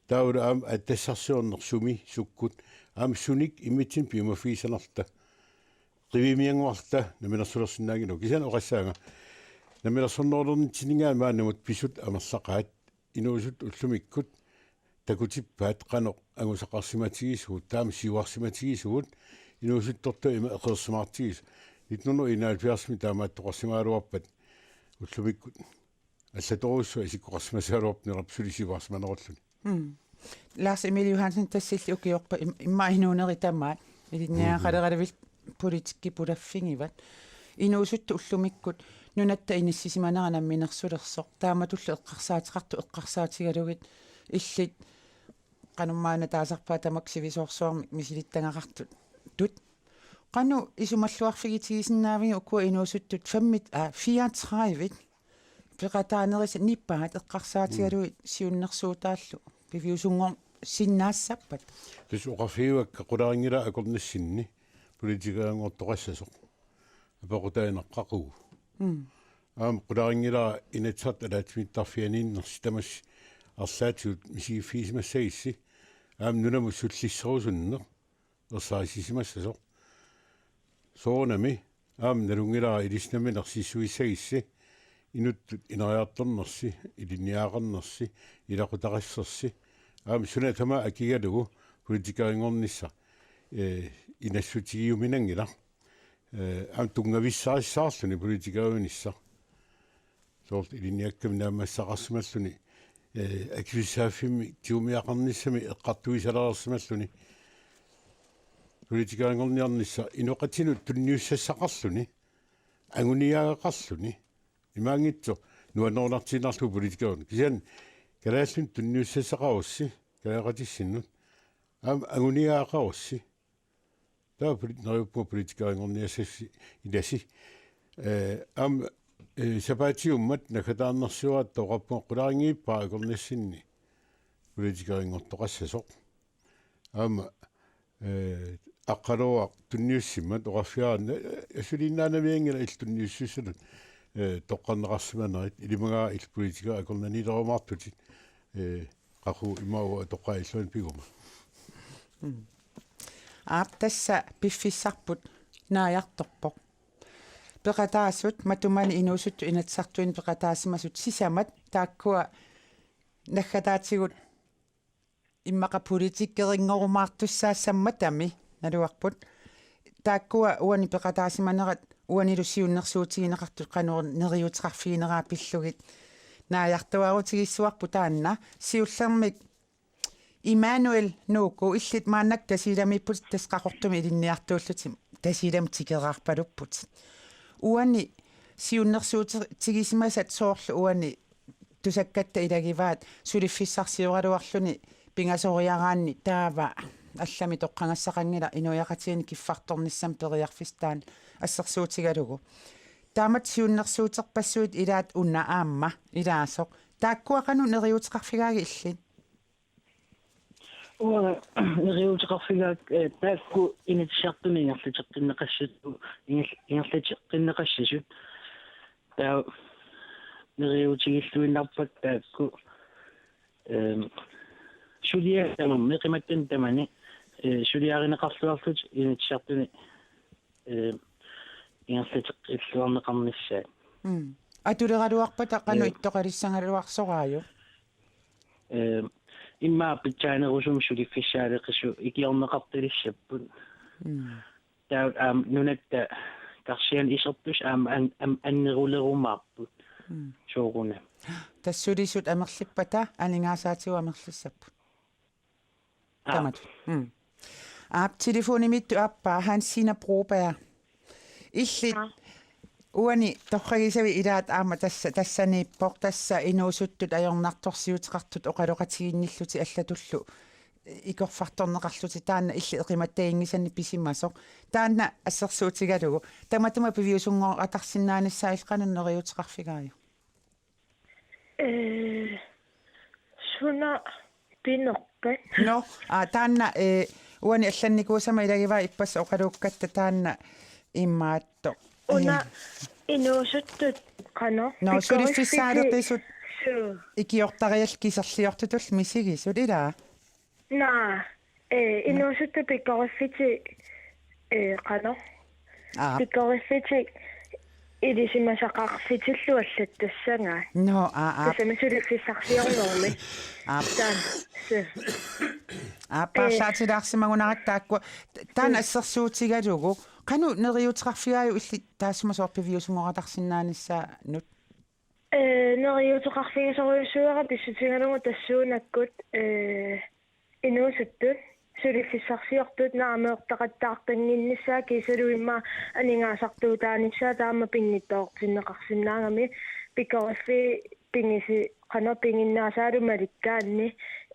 Taavalu aamma attassarsiorneq sumi sukkut, aamma sunik immitsinnut piumaffigissanerluta. Qivimiannguarta namminersulersinnaanngilagut. Kisianni oqassaanga namminersornerulernitsinninngaanniit maannamut pisut amerlaqaat, inuusuttut ullumikkut takutippaat qanoq angusaqarsimatigisugut, taama siuarsimatigisugut, inuusuttortut ima eqeersimaartigisut. Nitten hundrede enoghalvfjerdsimi taamaattoqarsimagaluarpat ullumikkut allatorujussuaq isikkoqarsimasagaluarpoq, netop suli siuarsimanerulluni. Mm. Lars Emil Johansen, tassilli ukiorpassuit im-, immaqa inuunerit tamaat ilinniagaqaleraluit politikki pulaffigivat. Inuusuttut ullumikkut nunatta inissisimanera namminersulersoq. Taamatullu eqqarsaateqartut eqqarsaatigalugit illit qanormaanna taasarpaat tamakku sivisoorsuarmik misilittagaqartut. Qanoq isumalluarfigitigisinnaaviuk ukua inuusuttut femogtredive, aa, fireogtredive peqataanerisa nipaat eqqarsaatigalugit Mm. siunnersuutaallu piviusunngorsinnaassappat? Tassa oqarfigaakka qularinngilara akornassinni politikerinngortoqassasoq. Apeqqutaaginnaq qaqugu. Mm. Aamma qularinngilara Inatsisartut ataatsimiittarfianiinnersi tamassi arlaatigut misigiffigisimassagissi. Aamma nunamut sullisserusunneq ersarissisimassasoq. Soorunami aamma nalunngilara ilissi nammineq sissuissagissi, inuttut ineriartornersi, ilinniagaqarnersi, ilaqutaqassersi, aamma suna tamaat akigalugu politikerinngornissaq, eh, inassutigiuminanngilaq. Eh, aamma tunngavissarissaarluni politikeriunissaq. Soorlu ilinniakkami naammassisaqarsimalluni, eh, akisussaaffimmik tigumiaqarnissami eqqartuisalereersimalluni. politikerinngorniarnissaq inoqatinut tunniussassaqarluni, anguniagaqarluni, imaanngitsoq nuannerunartiinnarlugu politikerinut. Kisianni kalaallinut tunniussassaqarussi, kalaaqqatissinnut, aamma anguniagaqarussi. Taava poli-, neriuppunga politikerinngorniassassi ilasi. Eh, aamma, eh, sapaatiummat naggataarnersiuaratta oqarpunga qularinngippara akornassinni politikerinngortoqassasoq. Aamma, eh, Aqqaluaq tunniussimmat oqarfigaara, eh, asuliinnaanavianngilaq illit tunniussussatut, eh, toqqarneqarsimanerit, ilimagaara illit politikerit akornanniilerumaartutit, eh, qaqugu ima uanga toqqaannarlugu piguma. Mm. Aap, tassa piffissarput naajartorpoq. Peqataasut, matumani inuusuttut Inatsisartuni peqataasimasut sisamat, taakkua naggataatigut immaqa politikerinngorumaatussaassammatami naluarput. Taakkua uani peqataasimanerat uanilu siunnersuutigineqartut qanoq neriuuteqarfigineraat pillugit naajartuaarutigissavarput taanna. Siullermik Immanuel Nuuku, illit maannakkut Tasiilamiipputit, tassa Qaqortumi ilinniartuullutit, Tasiilami tikeraarpalupputit. Uani siunnersuutigisimasat soorlu uani tusakkatta ilagivaat suliffissarsioraluarluni pingasoriaraanni, taava allamik toqqagassaqanngilaq inuiaqatigiinni kiffartornissamut periarfissaq taanna assersuutigalugu. Taamatut siunnersuuterpassuit ilaat una aamma ilaasoq. Taakkua qanoq neriuuteqarfigaagit illit? Uanga neriuuteqarfigaakka, eh, taakku Inatsisartuni ingerlateqqinneqassasut, inger-, ingerlateqqinneqassasut. Taava neriuutigilluinnarpakka taakku, ehm, suliaq tamarmi, qimattanut tamani, eh, suliarineqarluarlutik Inatsisartuni, eh, ingerlateqqilluarneqarnissaat. Mm. Atuleraluarpata qanoq, eh, ittoqalissagaluarsoraajuk? Eh, immaqa pitsaanerusumik suliffissaaleqisut ikiorneqartalissapput. Mm. Taava aamma nunatta karsianut isertussat aamma an-, am-, annerulerumaarput. Mm. Sooruna. Tassa sulisut amerlippata aningaasaatigut amerlissapput. Aap. Taamatut. Mm. Aap, telefonimiittut aappaa, Hansina Broberg. Illit, aap, uani torragisavit ilaat aamma tassa, tassaniippoq, tassa inuusuttut ajornartorsiuteqartut oqaloqatiginnillutit allatullu ikorfartorneqarlutit, taanna illit eqimattaginngisannik pisimasoq. Taanna assersuutigalugu tamatuma piviusunngorataarsinnaanissaa illit qanoq neriuuteqarfigaajuk? Eh, suna pinerpat? Nå, aa, taanna, eh, uani allannikuusama ilagivaat ippassaq oqaluukkatta taanna imaattoq. Una, eh, inuusuttut qanoq? Nå, pikoriffiti-, suliffissaaleqisut, suu, ikiortariallit kiserliortutullu misigisut, ilaa? Naa, eh, inuusuttut pikoriffitik, eh, qanoq? Aap. Pikoriffitik ilisimasaqarfitillu allattassagaat. Nå, aa, aap. Tassami suliffissarsiornermi. Aap. Taanna, suu. Aap, eh, paarlaatilaarsimagunarakkit taakkua. Taanna, mm, assersuutigalugu. Qanoq neriuuteqarfigaajuk illit taassuma soorlu piviusunngorataarsinnaanissaanut? Eh, neriuuteqarfigisorujussuuara pissutigalugu tassuunakkut, eh, inuusuttut suliffissarsiortut naameertaqattaartannginnissaat kiisalu immaqa aningaasartuutaanissaat taama pinngitsoortinneqarsinnaagami, pikoriffiit pigisi-, qanoq, piginnaasaalu malikkaanni,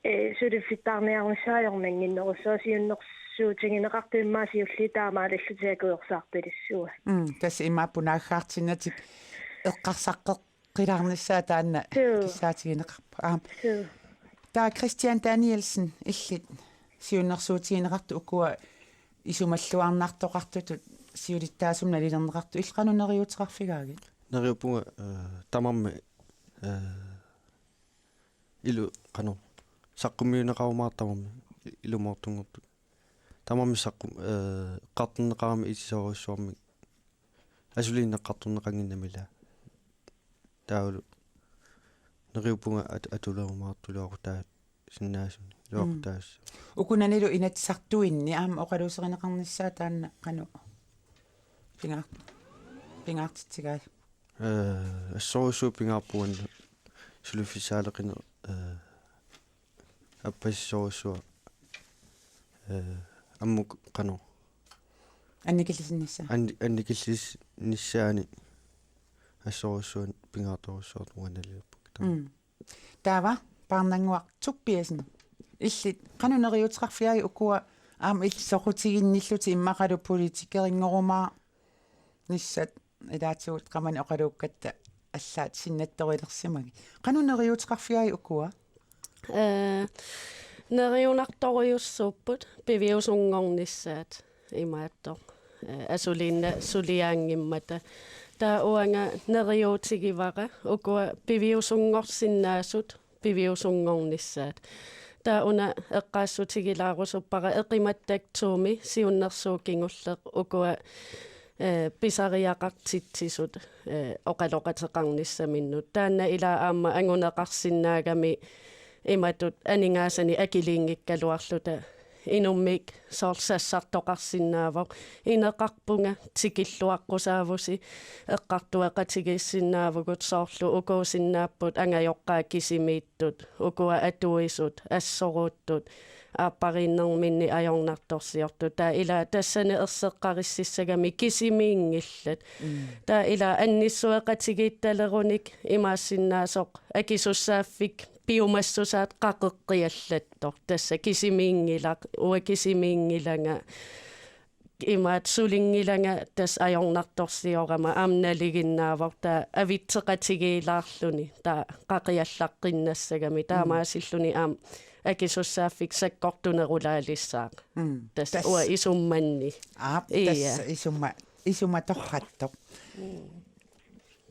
eh, suliffittaarniarnissaat ajornannginnerussaaq, siunnersuutigineqartut immaqa siulliit taamaalillutik akuersaartalissuat. Mm, tassa imaappoq naaggaartinnatik eqqarsaqqeq- qilaarnissaa taanna. Suu. Kissaatigineqarpoq. Aap. Suu. Taava Christian Danielsen, illit siunnersuutigineqartut ukua isumalluarnartoqartutut siulittaasumik nalilerneqartut, illit qanoq neriuuteqarfigaagit? Neriuppunga, eh, tamarmik, eh, ilu-, qanoq, saqqummiunneqarumaartut tamarmik, i-, ilumoortunngortut. Tamarmik saqqum-, eh, eqqartorneqarami itisoorujussuarmik. Asuliinnaq eqqartorneqannginnami, ilaa. Taavalu neriuppunga at-, atulerumaartuluaqutaasinnaasuni. Mm. Iluaqutaas. Ukunanilu Inatsisartuinni aamma oqaluuserineqarnissaa taanna qanoq pingaar-, pingaartitsigaat? Eh, assorujussuaq pingaarpoq uannut suliffissaaleqineq, eh, appasissorujussuaq, eh, ammut qanoq Annikillisinnissaa. An-, annikillisinnissaani assorujussuaq pingaartorujussuartut uanga nalilippakka. Mm. Taava Paarnannguaq Tobiassen. Illit qanoq neriuuteqarfigaagit ukua aamma illit soqutiginnillutit immaqalu politikerinngorumaarumaarnissat ilaatigut qamani oqaluukkatta allaat sinnattorilersimagit. Qanoq neriuuteqarfigaagit ukua? Ee, neriunartorujussuupput piviusunngornissaat imaattoq. Ee, asuliinnaq suliaanngimmata. Taava uanga neriuutigivara ukua piviusunngorsinnaasut piviusunngornissaat. Taava una eqqaassutigilaarusuppara Eqimattaktuumi siunnersuut kingulleq ukua, ee, pisariaqartitsisut, ee, oqaloqateqarnissaminnut. Taanna ilaa aamma anguneqarsinnaagami imatut aningaasanik akiliinngikkaluarluta inummik soorlu sassartoqarsinnaavoq. Ineqarpunga tikilluaqqusaavusi eqqartueqatigiissinnaavugut soorlu ukuusinnaapput angajoqqaat kisimiittut, ukua atuisut, assoruuttut, aappariinnerminni ajornartorsiortut. Taava ilaa tassani erseqqarississagami kisimiinngillat. Mm. Taava ilaa annissueqatigiittalerunik imaassinnaasoq akisussaaffik piumassusaat qaqeqqiallattoq. Tassa kisimiinngilaq, uanga kisimiinngilanga, imaattoq sulinngilanga tassa ajornartorsiorama aamma nalinginnaavoq taava avitseqatigiilaarluni taava qaqiallaqqiinnassagami taamaasilluni aamma akisussaaffik sakkortunerulaalissaaq. Mm. Tassa Tassa. uanga isummanni. Aap, Ia. tassa isumma-, isumatorrattoq. Mm.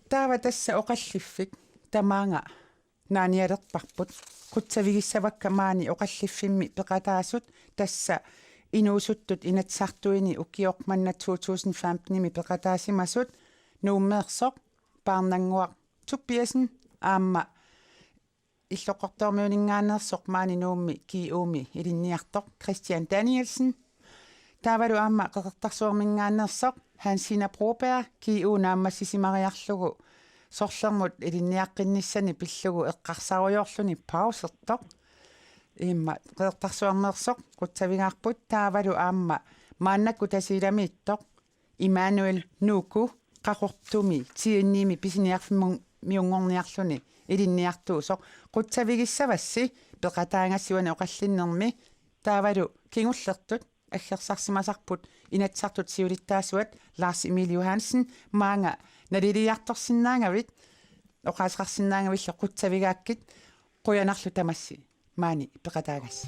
Taava tassa oqalliffik tamaanga naanialerparput. Qutsavigissavakka maani oqalliffimmi peqataasut tassa inuusuttut Inatsisartuini ukioq manna to tusind femten-imi peqataasimasut Nuummeersoq Paarnannguaq Tobiassen aamma Illoqqortoormiuninngaanneersoq maani Nuummi G U-mi ilinniartoq Christian Danielsen. Taavalu aamma Qeqertarsuarminngaanneersoq Hansina Broberg G U naammassisimariarlugu sorlermut ilinniaqqinnissani pillugu eqqarsarujoorluni pausertoq. Imma Qeqertarsuarneersoq qutsavigaarput taavalu aamma maannakkut Tasiilamiittoq Immanuel Nuku Qaqortumi T N I-mi pisiniarfimmiunngorniarluni ilinniartuusoq. Qutsavigissavassi peqataagassi uani oqallinnermi taavalu kingullertut aggersarsimasarput Inatsisartut siulittaasuat Lars Emil Johansen maanga naliliiartorsinnaagavit oqaaseqarsinnaagavillu qutsavigaakkit qujanarlu tamassi maani peqataagassi.